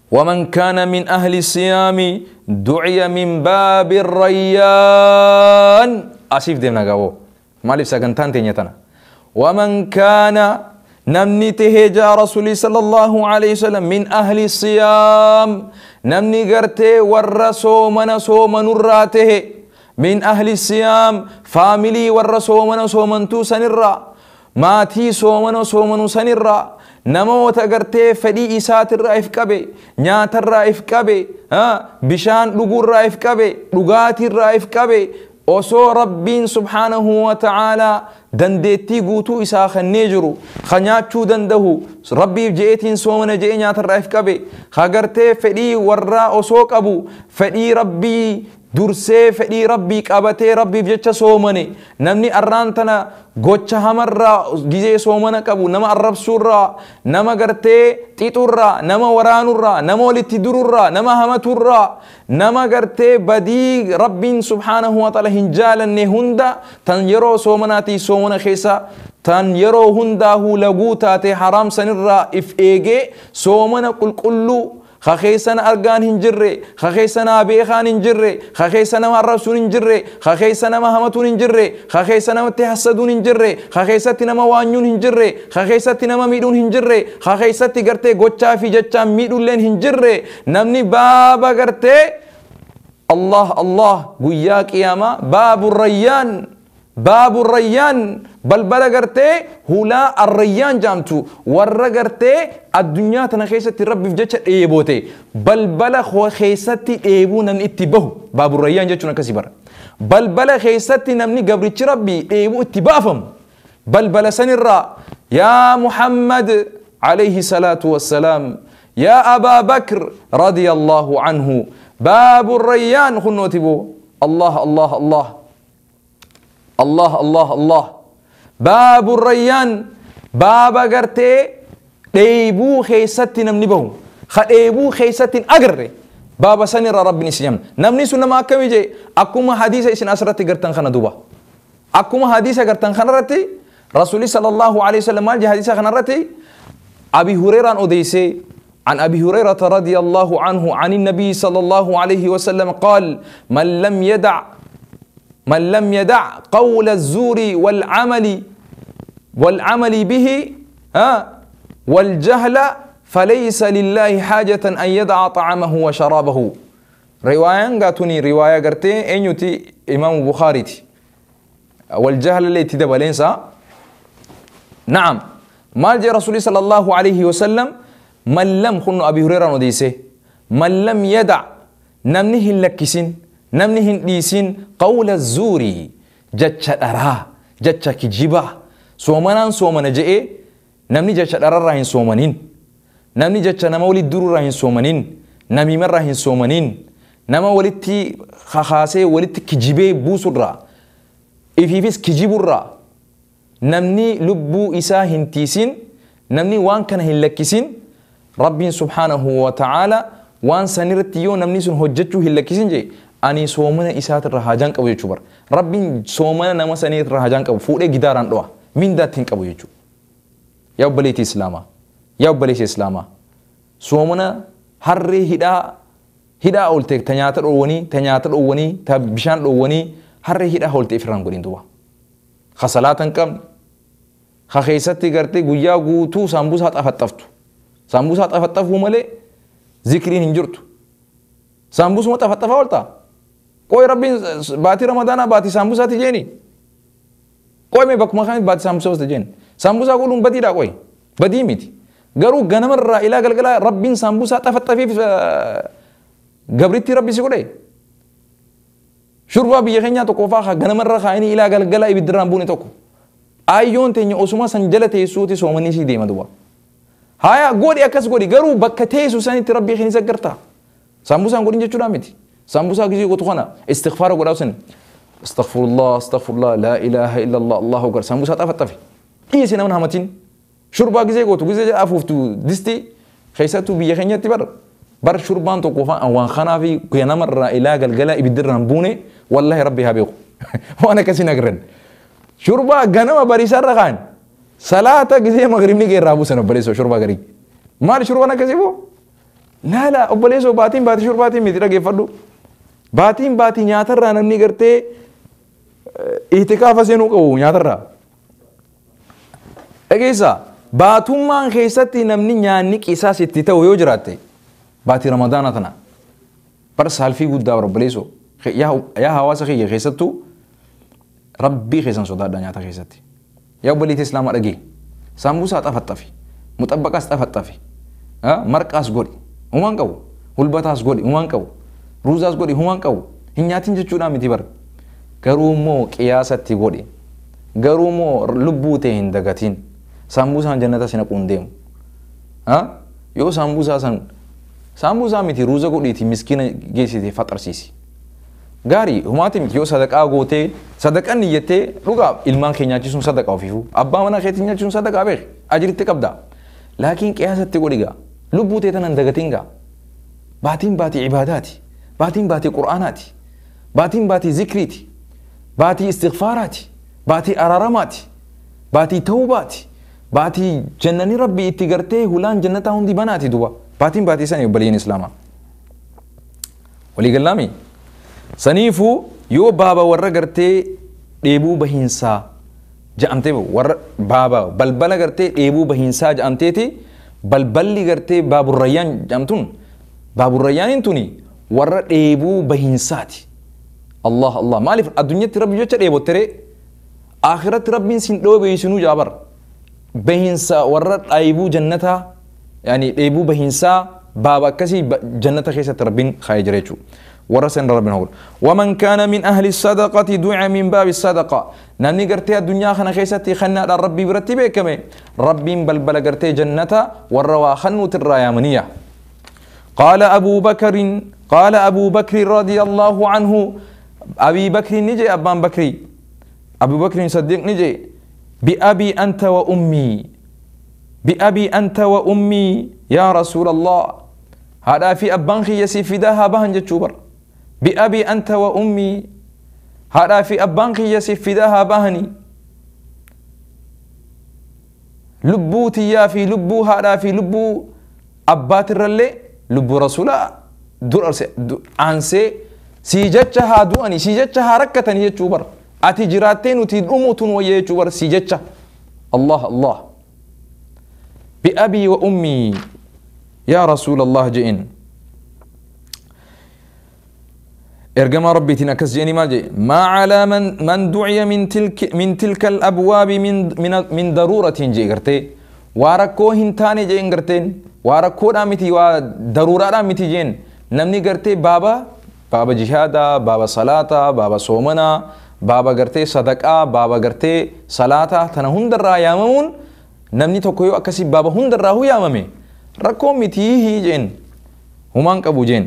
ومن كان من أهل الصيام دعي من باب الريان. أسيف ديمنا قاو مالif sagantaan teenya tana. ومن كان نمني تهجا رسولي صلى الله عليه وسلم من أهل الصيام نمني قرتي ور صومنا صومن الراته من أهل الصيام فاميلي ور صومنا صومنتو سنرا ماتي صومنا صومنو سنرا نموت قرتي فدي إسات الرائف كبي نيات الرائف كبي بشان لقو الرائف كبي لقاتي الرائف كبي osoo Rabbiin subhaanahu wa ta'aalaa dandeettii guutuu isaa kennee jiru ka nyaachuu danda'u Rabbiif je'eetiin soomana je'ee nyaatarraa if qabe ka gartee fedhii warraa osoo qabu fedhii Rabbii dursee fedhii Rabbii qabatee Rabbiif jecha soomane namni arraan tana gocha hamarraa gizee soomana qabu nama arrabsuurraa nama gartee xixurraa nama waraanurraa nama walitti dururraa nama hamaturraa nama gartee badii Rabbiin subhaanahu wa ta'ala hin jaalanne hunda tan yeroo soomanaatii soomana keessa tan yeroo hundaahuu laguu taate haraam sanirraa if eegee soomana qulqulluu خخيسنا أرجان هنجرة خخيسنا بيخان هنجرة خخيسنا مرسون هنجرة خخيسنا مهمتون هنجرة خخيسنا متحسدون هنجرة خخيستنا موانيون هنجرة خخيستنا ميدون هنجرة خخيستي قرتي قطشا في جتشا ميدون لين هنجرة نمني بابا قرتي الله الله قياك يا ما باب الريان باب الريان بلبلة قرتي هلا الريان جامتو ورا قرتي الدنيا تنخيستي ربي في جتش ايبوتي بلبلة خو خيستي ايبو نمني اتبهو باب الريان جتشو نكسي برا بلبلة خيستي نمني قبرتش ربي ايبو اتبافم بلبلة سنرا يا محمد عليه الصلاة والسلام يا أبا بكر رضي الله عنه باب الريان خنوتبو الله الله الله الله الله الله باب الريان باب قرتي ديبو خيستي نمني بهو خديبو خيستي أقري باب سنرى ربي نسيم نمني سنة ما أكمي جي أكما حديثة إسن أسرتي قرتن خنا دوبا أكما حديثة قرتن خنا رتي رسولي صلى الله عليه وسلم مال جي حديثة خنا رتي أبي هريرة أوديسي عن أبي هريرة رضي الله عنه عن النبي صلى الله عليه وسلم قال من لم يدع من لم يدع قول الزور والعمل به والجهل فليس لله حاجة أن يدع طعامه وشرابه. رواية قاتوني رواية قرتي أنيوتي إمام بخاري والجهل اللي تدبلينسا. نعم ما جاء رسول صلى الله عليه وسلم من لم خن أبي هريرة نديسه من لم يدع نمنه لكسين نمنه ديسين قول الزور جتش أرا جتش كجيبا سومنان سومن جئ نمني جتش أرا راهن سومنين نمني جتش نمولي درو راهن سومنين نمي مر راهن سومنين نما ولتي خخاسي ولتي كجيبه بوسرا إفيفيس كجيبورا نمني لبو إسا هنتيسين نمني وان كان هلكسين ربي سبحانه وتعالى وان سنرتيو نمني سن هجتشو هلكسين جي أني سومنا إسات الرهاجان كبو يجبر ربي سومنا نما سنير الرهاجان كبو فوق جداران دوا من داتين كبو يجو يا بليتي إسلاما يا بليتي إسلاما سومنا هري هدا هدا أولتك تنياتر أوني تنياتر أوني تبشان أوني هري هدا أولتك إفران قرين دوا خسلاتن كم خخيستي قرتي قويا قوتو سامبوسات أفتفتو سامبوسات أفتفو ملي ذكرين هنجرتو سامبوس ما تفتفا ولتا کوئی ربی باتی رمضان باتی سامبوسا تجيني کوئی میں بکما خان باتی سامبوسا تجيني سامبوسا قولون بدي دا کوئی بدي ميتي قرو غنم الرا الى قلقلا ربي سامبوسا تفتفي قبرتي ربي سيقولي شربا بيغنيا تو كوفا غنم الرا خايني الى قلقلا يبدران بوني توكو ايون تني اوسما سنجلته سوتي سومني سي ديما دوا هايا غودي اكس غودي غرو بكتي سوساني تربي خني سغرتا سامبوسا غودي جچودا ميتي سامبوسا غزي غوتو خنا استغفار غداوسن استغفر الله استغفر الله لا اله الا الله الله اكبر سامبوسا طفطفي ايسي نمن همتين شربا غزي غوتو غزي افوفتو ديستي خيساتو بيخنيتي بر بر شربان تو كوفا وان خنا في كينمر الى غلغلا يبدرن بوني والله ربي هابيو وانا كسي نغرن شربا غنما بريسار رخان صلاه غزي مغرب ني غيرابو سن بليسو شربا غري مال شربا نكسيبو لا لا وبليسو باتين باتي شرباتين ميترا گيفدو باتين باتي نياتر نمني غرتي اعتكاف سينو قو نياتر اگيسا باتومان خيستي نمني نياني قيساس تيتو يوجراتي باتي رمضان تنا بر سالفي غدا ربليسو يا هواس خي خيستو ربي خيسن صدا دنياتا خيستي يا بليت اسلام ارغي سامبوسا طفطفي مطبقاس طفطفي ها مرقاس غودي ومان قو هلبتاس غودي ومان قو روزاس غودي ومان قو هنياتين جچودا متي بر غرومو قياستي غودي غرومو لبوته هندغتين سامبوسان جنتا سينقون ديم ها يو سامبوسا سن سامبوسا متي روزا غوديتي مسكين جيسيتي فطرسيسي غاري هماتي متي يو صدقه غوتي صدقه نيته لوغا ilmaan keenyaachisuun sadaqa ofiifu abbaa mana keetii nyaachisuun sadaqa beek ajiritti qabda laakiin qiyaasatti godhiga lubbuu tee tanan dagatinga baatiin baatii ibaadaati baatiin baatii qur'aanaati baatiin baatii zikriiti baatii istighfaaraati baatii araaramaati baatii tawbaati baatii jannani rabbi itti gartee hulaan jannataa hundi banaati duba baatiin baatii sani obbaliin islaamaa walii gallaami saniifuu yoo baaba warra gartee dheebuu bahiinsaa ja'amtee warra baaba balbala gartee dheebuu bahiinsaa ja'amteeti balballi gartee baaburrayyaan ja'amtun baaburrayyaaniin tuni warra dheebuu bahiinsaati Allah Allah maaliif addunyatti rabbi jecha dheebottere akhiratti rabbiin sin dhoobeessinuu jaabar bahiinsa warra dheebuu jannataa yaani dheebuu bahiinsaa baaba akkasii jannata keessatti rabbiin kaayee jira jechuudha. ورسن ربنا هو ومن كان من أهل الصدقة دعا من باب الصدقة نمني قرتي الدنيا خنا خيستي خنا ربي برتبه كمي ربي بلبل قرتي جنة والروا خنوت الريامنية. قال أبو بكر قال أبو بكر رضي الله عنه أبي بكر نجي أبان بكري أبو بكر صديق نجي بأبي أنت وأمي بأبي أنت وأمي يا رسول الله هذا في أبان خيسي فداها بهن جتشوبر بأبي أنت وأمي هذا في أبان خيسي فداها بهني لبوتي يا في لبو هذا في لبو أبات الرلي لبو رسولا دور أنسي Si jecha haa du'ani, si jecha haa rakkatani jechuu bar. Ati jiraattee nuti dhumutuun wayya jechuu bar si jecha. Allah Allah. Bi'abii wa ummii yaa Rasuulallah je'in. Ergamaa Rabbiitiin akkas je'anii maal je'e? Maa calaa man duciya min tilka al-abwaabi min daruuratiin je'e gartee. Waa rakkoo hin taane je'en garteen. Waa rakkoodhaa miti, waa daruuraadhaa miti je'en. Namni gartee baaba jihaadaa, baaba salaataa, baaba soomanaa, baaba gartee sadaqaa, baaba gartee salaataa tana hundarraa yaamamuun namni tokko yoo akkasii baaba hundarraa huu yaamame rakkoo mitii je'en. Humaan qabu je'en.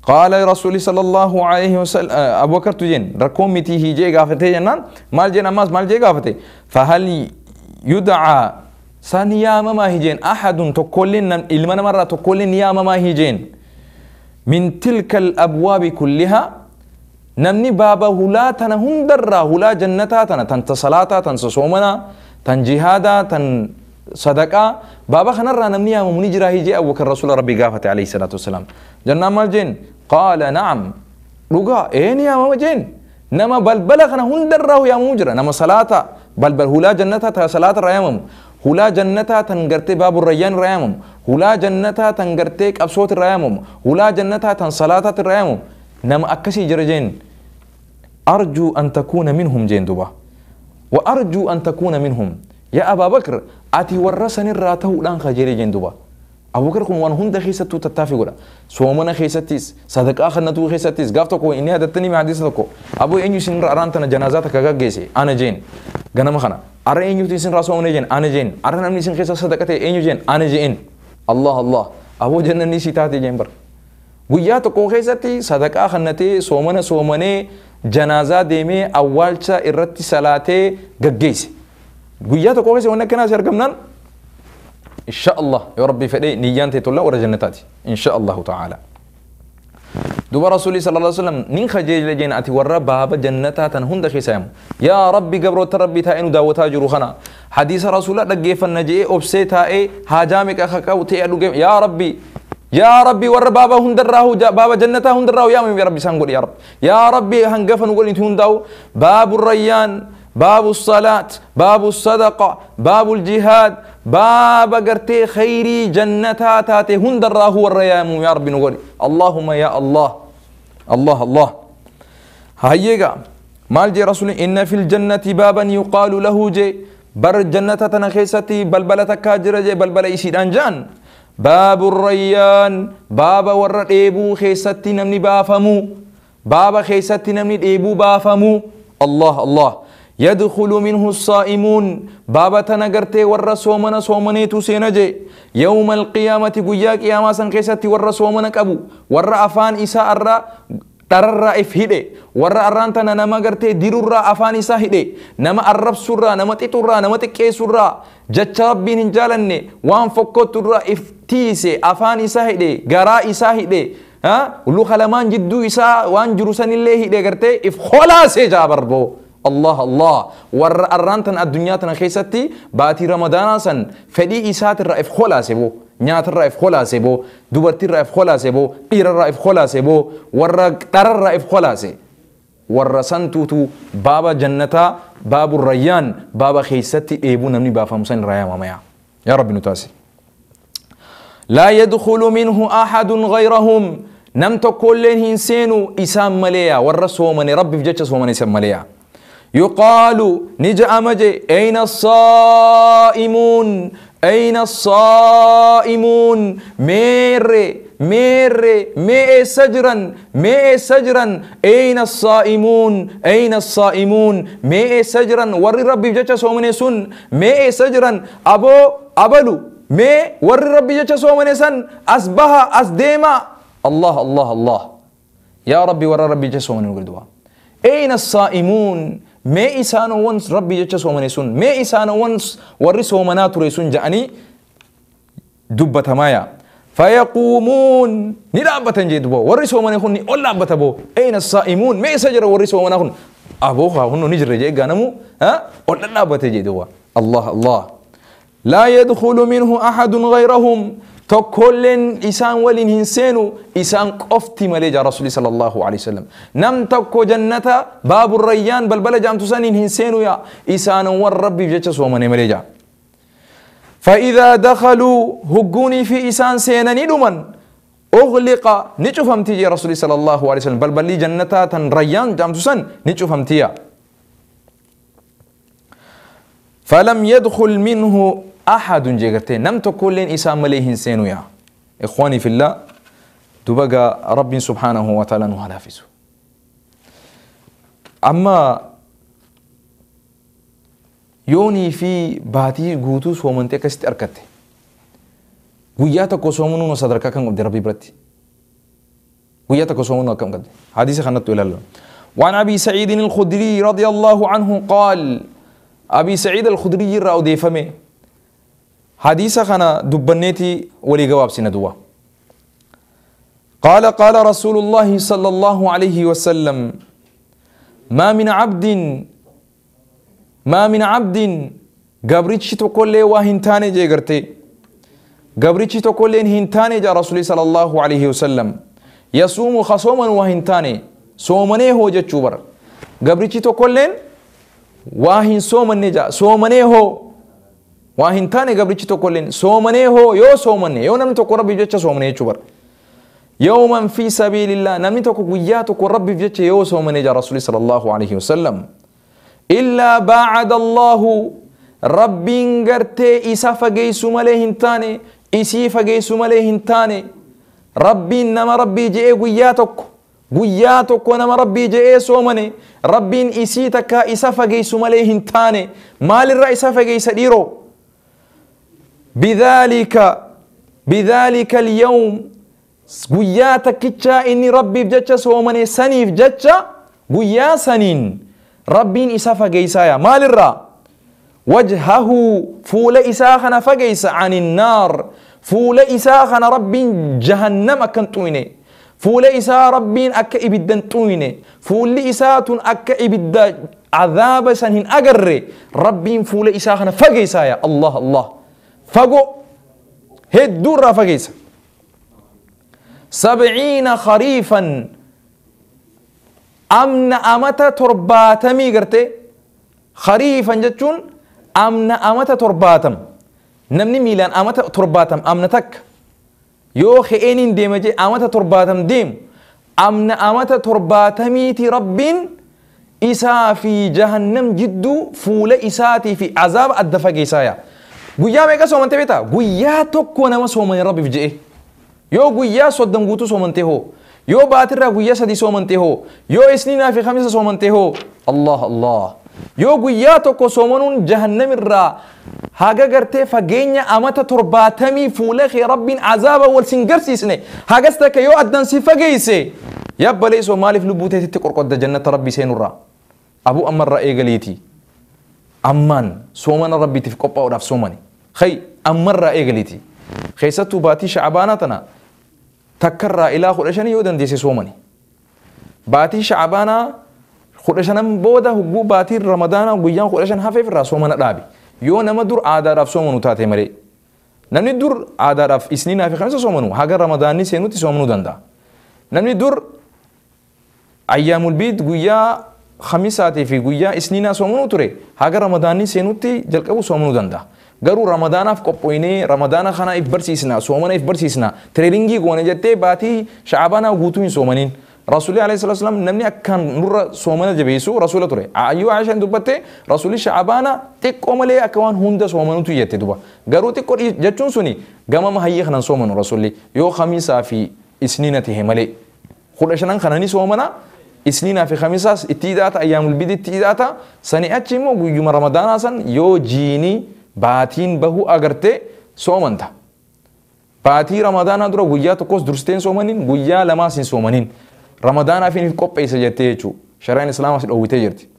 قال رسول صلى الله عليه وسلم أبو بكر تجين ركوم متي هي جي غافتي جنان مال جين أماس مال جي غافتي فهل يدعى سانيا ما هي جين أحد تقولين إلمنا مرة تقولين يا ما هي جين من تلك الأبواب كلها نمني بابا هلا تنهم درا هلا جنتا تن تن صلاتا تن صومنا تن جهادا تن صدقة بابا خنرا نمني يا مني جرا هي جي أبو بكر رسول ربي غافتي عليه الصلاة والسلام جنة مال جين قال نعم رجاء إيه يا ماما جين نما بلبلغنا هندره يا مجرى نما صلاة بلبل هلا جنتها صلاة الريامم هلا جنتها تنقرتي باب الريان الريامم هلا جنتها تنقرتيك أبصوت الريامم هلا جنتها تن صلاة الريامم نما أكسي جرجين أرجو أن تكون منهم جين دبا وأرجو أن تكون منهم يا أبا بكر أتي ورسني الراته لان خجري جين دبا أبو بكر كون وان هند خيستو تتافي غدا سومنا خيستيس صدقة خنتو خيستيس غافتو كو إني هدتني مع حديث كو أبو إنيو سين رانتنا جنازاتك كاجيسي أنا جين غنم خنا أرى إنيو تيسين راسومنا جين أنا جين أرى نمني سين خيسة صدقة إنيو جين أنا جين الله الله أبو جنة نسي تاتي جين بر ويا تو خيستي صدقة خنتي سومنا سومني جنازة ديمي أولشا إرتي صلاتي جاجيسي ويا تو خيسة وانا كنا سيرجمنان إن شاء الله يا ربي فدي نيانتي تولا ورا جنتاتي إن شاء الله تعالى. دوبا رسولي صلى الله عليه وسلم نين خجيل جين أتي ورا باب جنتات هند خسام يا ربي قبر تربي تائن داوتا جروخنا حديث رسول الله دقيف النجي أبسيتا إيه هاجامك أخك أو تي يا ربي يا ربي ورا بابا هند الراهو بابا جنتا هند الراهو يا يا ربي سانقول يا رب يا ربي هنقفن نقول انت هنداو باب الريان باب الصلاة باب الصدقة باب الجهاد باب قرتي خيري جنتا تاتي هند الراهو والريام يا ربي نقول اللهم يا الله الله الله هيجا مال جي رسول إن في الجنة بابا يقال له جي بر جنة تنخيستي بلبلة كاجر جي بلبلة يسيدان جان باب الريان باب ورد إيبو خيستي نمني بافمو باب خيستي نمني إيبو بافمو الله الله يدخل منه الصائمون بابا تنقرتي ور صومنا صومنيتو سينجي يوم القيامة قياك يا ما سنقيستي ور صومنا كأبو ور أفان إساء الرا ترى إفهده ور أرانتنا نما قرتي ديرورا أفان إساء هده نما الرب سورا نما تيتورا نما تكيسورا جتش ربي نجالني وان فكوتورا إفتيسي أفان إساء هده غراء إساء هده ها ولو خلمان جدو إساء وان جروسان الله هده قرتي إفخلاصي جابر بو الله الله ور أرانتن الدنيا تنخيستي باتي رمضان سن فدي إسات الرأف خلاص بو نيات الرأف خلاص بو دوبرتي الرأف خلاص بو بير الرأف خلاص بو ور تر الرأف خلاص ور سنتوتو بابا جنتا باب الريان بابا خيستي إيبو نمني بابا مسن ريان وميا يا رب نتاسي لا يدخل منه أحد غيرهم نم تقول إنسان إسام مليا ور سومني ربي في جتش سومني إسام مليا يقال نجا أمجي أين الصائمون أين الصائمون ميري ميري مي سجرا مي سجرا أين الصائمون أين الصائمون مي سجرا وري ربي جتش سومني سن مي سجرا أبو أبلو مي وري ربي جتش سومني سن أصبح أصديما الله الله الله يا ربي وري ربي جتش سومني نقول أين الصائمون ما إسانو ونس ربي جتش سومني سن ما إسانو ونس وري سومنا تريسون جاني دبة مايا فيقومون نلعبة جدبو وري سومني خني أولا بتبو أين الصائمون ما إسجر وري سومنا خن أبوها هنو نجر جي غنمو ها أولا لعبة جدبو الله الله لا يدخل منه أحد غيرهم Tokkolleen isaan waliin hin seenu isaan qofti malee jaa Rasuulli sallallahu alaihi wasallam. Nam tokko jannata baabu rayyaan balbala jaamtu saniin hin seenu yaa isaan warra Rabbiif jecha soomane malee jaa. فإذا دخلوا هجوني في إسان سينني دمن أغلق نشوفهم تيجي رسول صلى الله عليه وسلم بل بل جنتا تن ريان جامسوسن نشوفهم تيا فلم يدخل منه أحد جيرتين نم تقولين إسان مليهن سينو يا إخواني في الله دبقى رب سبحانه وتعالى نهلافسه. أما يوني في باتي غوتو سومنتي كست أركته guyyaa tokko soomanuun sadarkaa kan qabde Rabbii biratti guyyaa tokko soomanuun akkam qabde hadiisa kanattu ilaallu. وعن أبي سعيد الخدري رضي الله عنه قال أبي سعيد الخدري رأى ديفمي حديث خنا دبنيتي ولي جواب سندوا قال قال رسول الله صلى الله عليه وسلم ما من عبد ما من عبد قبرتش تقول لي واهنتاني جيغرتي قبرتش تقول لي هنتاني جاء رسول صلى الله عليه وسلم يصوم خصوما وهنتاني صومني هو جتشوبر قبرتش تقول لي واهن صومن جاء صومني هو واهنتاني قبرتش تقول لي صومني هو يو صومني يو نمي تقول ربي جتش صومني جتشوبر يوما في سبيل الله نمي تقول وياتك ربي جتش يو صومني جاء رسول صلى الله عليه وسلم إلا بعد الله ربي غرتي إسا فجيسو مليهنتاني إسي فجيسو مليهنتاني ربي نما ربي جئ قياتك قياتك ونما ربي جئ سومني ربي إسي تكا إسا فجيسو مليهنتاني مال الرئيس فجيس ديرو بذلك اليوم قياتك إني ربي بجتش سومني سنيف جتش قيا سنين ربي إسا فجيسايا مال الرا وجهه فول إساخنا فجيس عن النار فول إساخنا ربي جهنم أكنتويني فول إسا ربي أك إبدا تويني فول إسات أك إبدا عذاب سنهن أجري ربي فول إساخنا فجيسايا الله الله فجو هدور فجيس 70 خريفا أمن أمتا ترباتمي قرتي خريفا جتشون أمن أمتا ترباتم نمني ميلان أمتا ترباتم أمنتك يو خينين ديمجي أمتا ترباتم ديم أمن أمتا ترباتمي تي ربين إسا في جهنم جدو فول إساتي في عذاب الدفق إسايا قويا ميكا سومنتي بيتا قويا توكو نما سومني ربي في جئه يو قويا صدم قوتو سومنتي هو يو باتر قويا سدي سومنتي هو يو إسنينا في خمسة سومنتي هو الله الله يو قويا توكو سومنون جهنم الرا هاجا قرتي فجينيا أمتا ترباتمي فولخي ربي عذاب والسنجرسي سنة هاجستك يو أدنسي فجيسي يبا ليسو مالف لبوتي تتقرقد جنة ربي سينورا أبو أمر رأي قليتي أمان سومن ربي تفقب أو سومني خي أمر رأي قليتي خيستو باتي شعباناتنا تكرر إلى خلشني يودن ديسي سومني باتي شعبانا خلشنا بودا هو باتي رمضان ويان خلشن هفيف را سومن رابي يو نما دور عادة راف سومنو تاتي مري نمني دور عادة راف إسنين في خمسة سومنو هاجر رمضاني سينو تسومنو دندا نمني دور أيام البيت ويا خميساتي في ويا إسنين سومنو تري هاجر رمضاني سينو تي جلكبو سومنو دندا garuu ramadaanaaf qophoinee ramadaana kana if barsiisna soomana if barsiisna tireeringii goone jettee baatii shacbaanaa guutuu hin soomaniin rasuulli alayhi salaatu wasalaam namni akkaan nurra soomana jabeessu rasuula ture ayyuu Aishaan dubbatte rasuulli shacbaana xiqqoo malee akka waan hunda soomanutu jette duba garuu xiqqoo jechuun suni gama mahayyee kanan soomanu rasuulli yoo khamiisaa fi isniina tahe malee 15 kana ni soomana isniina fi khamiisaas itti hidhaata ayyaamul bidi itti hidhaata sani achi immoo guyyuma ramadaanaa san yoo jiinii baatiin bahuu agartee soomanta. Baatii ramadaanaa dura guyyaa tokkos dursteen soomaniin guyyaa lamaas hin soomaniin ramadaanaaf hin qopheessa jettee jechuudha. Shari'aan islaamaa si dhoowwitee jirti.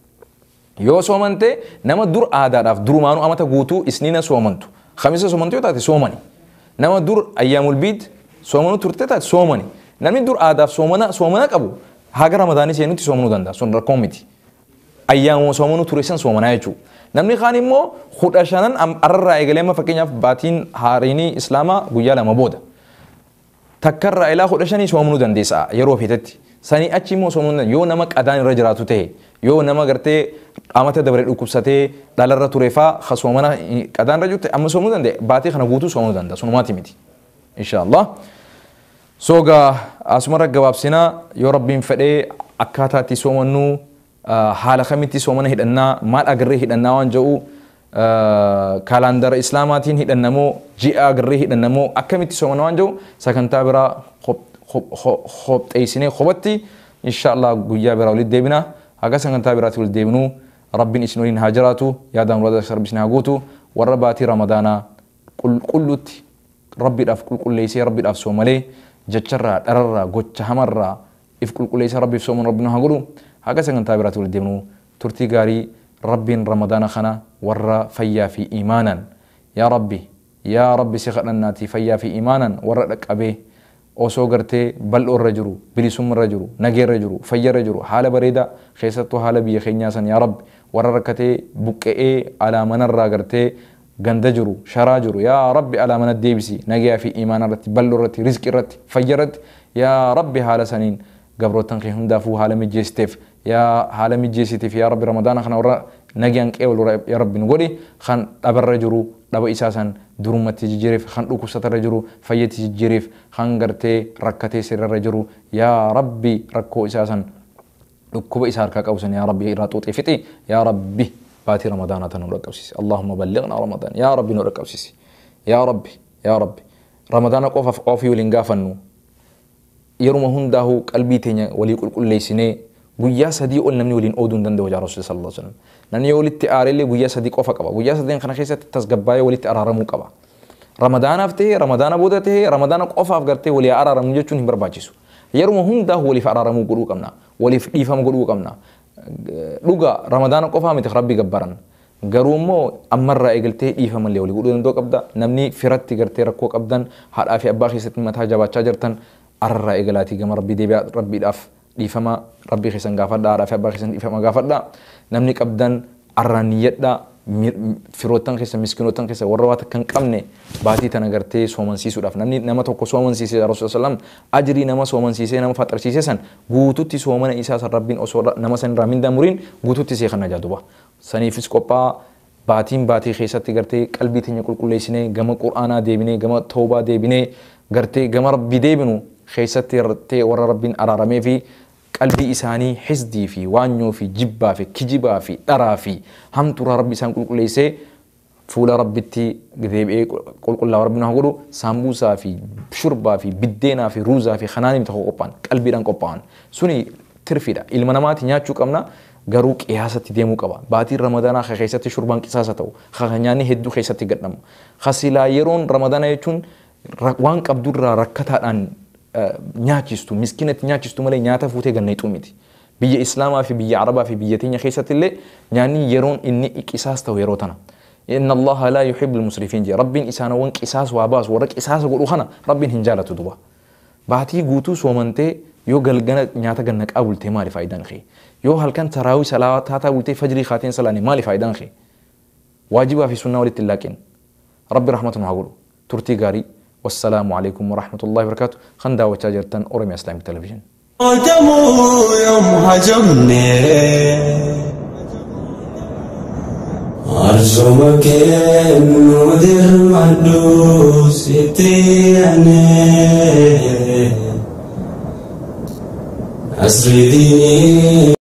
Yoo soomante nama dur aadaadhaaf durumaanuu amata guutuu isniina soomantu. Khamiisa soomantu yoo taate soomani. Nama dur ayyaamul biid soomanuu turte taate soomani. Namni dur aadaaf soomana qabu haga ramadaanii seenutti soomanuu danda'a. Sun rakkoo miti. Ayyaanuma soomanuu ture san soomanaa jechuudha. Namni kaan immoo 15 arrarraa eegalee amma fakkeenyaaf baatiin haariinii islaamaa guyyaa 2 booda. Takkarraa ilaa 15 soomanuu dandeessa yeroo feetetti. Sanii achi immoo soomanuu yoo nama qadaan irra jiraatu ta'e yoo nama gartee amata dabaree dhukkubsatee dhalarra ture faa soomana qadaan irra jirtu amma soomuu danda'a baatii kana guutuu soomuu danda'a sunumaati miti. Inshaallah. Soogaa asumarra gabaabsinaa yoo rabbiin fedhee akkaataa itti soomannuu haala kamitti soomana hidhannaa maal agarree hidhannaa waan jedhu kaalaandara islaamaatiin hidhannamoo ji'a agarree hidhannamoo akkamitti soomana waan jedhu sagantaa biraa qopheessinee qobatti inshaallah guyyaa biraa walitti deebina haga sagantaa biraatti walitti deebinuu rabbiin isin waliin haa jiraatu yaadaan muraada rabbi isin haa guutu warra baatii ramadaanaa qulqulluutti rabbiidhaaf qulqulleessee rabbiidhaaf soomalee jecharraa dhararraa gocha hamarraa if qulqulleessee rabbiif sooman rabbiin haa godhu haga sagantaa biraatti walitti deebinuu turtii gaarii rabbiin ramadaana kana warra fayyaa fi iimaanan yaa rabbi si kadhannaatii fayyaa fi iimaanan warra dhaqqabee osoo gartee bal'oo irra jiru bilisummaa irra jiru nagee irra jiru fayya irra jiru haala bareedaa keessattuu haala biyya keenyaa san yaa rabbi warra rakkatee buqqa'ee alaa manarraa gartee ganda jiru sharaa jiru yaa rabbi alaa mana deebisi nagayaa fi iimaana irratti bal'oo irratti rizqii irratti fayya irratti yaa rabbi haala saniin gabroottan kee hundaafuu haala mijeessiteef yaa haala mijeessiteef yaa rabbi ramadaana kana warra nagayaan qeewlu yaa rabbi nu godhi kan dhabarra jiru dhaba isaa san durumatti jijjiireef kan dhukkubsatarra jiru fayyatti jijjiireef kan gartee rakkatee sirrarra jiru yaa rabbi rakkoo isaa san dhukkuba isaa harkaa qabu san yaa rabbi irraa xuuxee fixi yaa rabbi baatii ramadaanaa tan nu dhaqqabsiisi allahumma ballighna ramadaan yaa rabbi nu dhaqqabsiisi yaa rabbi yaa rabbi ramadaana qofaaf ofii waliin gaafannu yeruma hundaa'uu qalbii teenya walii qulqulleessinee guyyaa 3 ol namni waliin ooduu hin danda'u jaa Rasuulli sallallahu alaihi wasallam. Namni yoo walitti aarellee guyyaa 3 qofa qaba. Guyyaa 3 kana keessatti tasgabbaa'ee walitti araaramuu qaba. Ramadaanaaf ta'ee, ramadaana booda ta'ee, ramadaana qofaaf gartee walii araaramuu jechuun hin barbaachisu. Yeruma hundaa'uu waliif araaramuu godhuu qabna. Waliif dhiifama godhuu qabna. Dhugaa ramadaana qofaa miti rabbi gabbaran. Garuu immoo ammarraa eegaltee dhiifamallee walii godhuu danda'uu qabda. Namni firatti gartee rakkoo qabdan haadhaa fi abbaa keessatti mataa jabaachaa jirtan arraa eegalaatii gama rabbii deebi'aa rabbiidhaaf dhiifama rabbii keessan gaafadhaa haadhaa fi abbaa keessan dhiifama gaafadhaa namni qabdan arraan niyyadhaa firoottan keessa miskiinottan keessa warra waa takka hin qabne baatii tana gartee soomansiisuudhaaf namni nama tokko soomansiisee Rasuulli sallam ajrii nama soomansiisee nama faxarsiisee san guututti soomana isaa san rabbiin osoo nama san irraa mindaa muriin guututti see kana jaaduba saniifis qophaa baatiin baatii keessatti gartee qalbii teenya qulqulleessinee gama qur'aanaa deebinee gama toobaa deebinee gartee gama rabbi deebinu keessatti gartee warra rabbiin araaramee fi qalbii isaanii hisdii fi waanyoo fi jibbaa fi kijibaa fi dharaa fi hamturaa rabbi isaan qulqulleessee fuula rabbitti deebi'ee qulqullaa rabbi naa godhu saambuusaa fi shurbaa fi biddeenaa fi ruuzaa fi kanaaniin tokko qophaa'an qalbiidhaan qophaa'an suni tirfiidha ilma namaati nyaachuu qabna garuu qiyaasatti deemuu qaba baatiin ramadaanaa keessatti shurbaan qisaasa ta'u nyaanni hedduu keessatti gadhamu kasilaa yeroon ramadaanaa jechuun waan qabdurraa rakkataadhaan nyaachistu miskinatti nyaachistu malee nyaata fuutee ganneexuu miti. Biyya Islaamaa fi biyya Arabaa fi biyya teenya keessatti illee nyaanni yeroon inni qisaas ta'u yeroo tana. Inna Allaha laa yuhibbul musrifiin jee rabbiin isaanawwan qisaas waa baasu warra qisaasa godhu kana rabbiin hin jaalatu duba. Baatii guutuu soomantee yoo galgala nyaata gannaqaa bultee maali faayidaan kee? Yoo halkan taraawii salaataa bultee fajrii kaateen salaane maali faayidaan kee? Waajibaa fi sunnaa walitti hin laaqin. Rabbi rahmatu nu haa godhu. Turtii gaarii. والسلام عليكم ورحمة الله وبركاته. خندا وتاجرتن أورميا إسلامي تلفزيون. يوم هجمني أرجوك نودر مدوس تياني أسري ديني.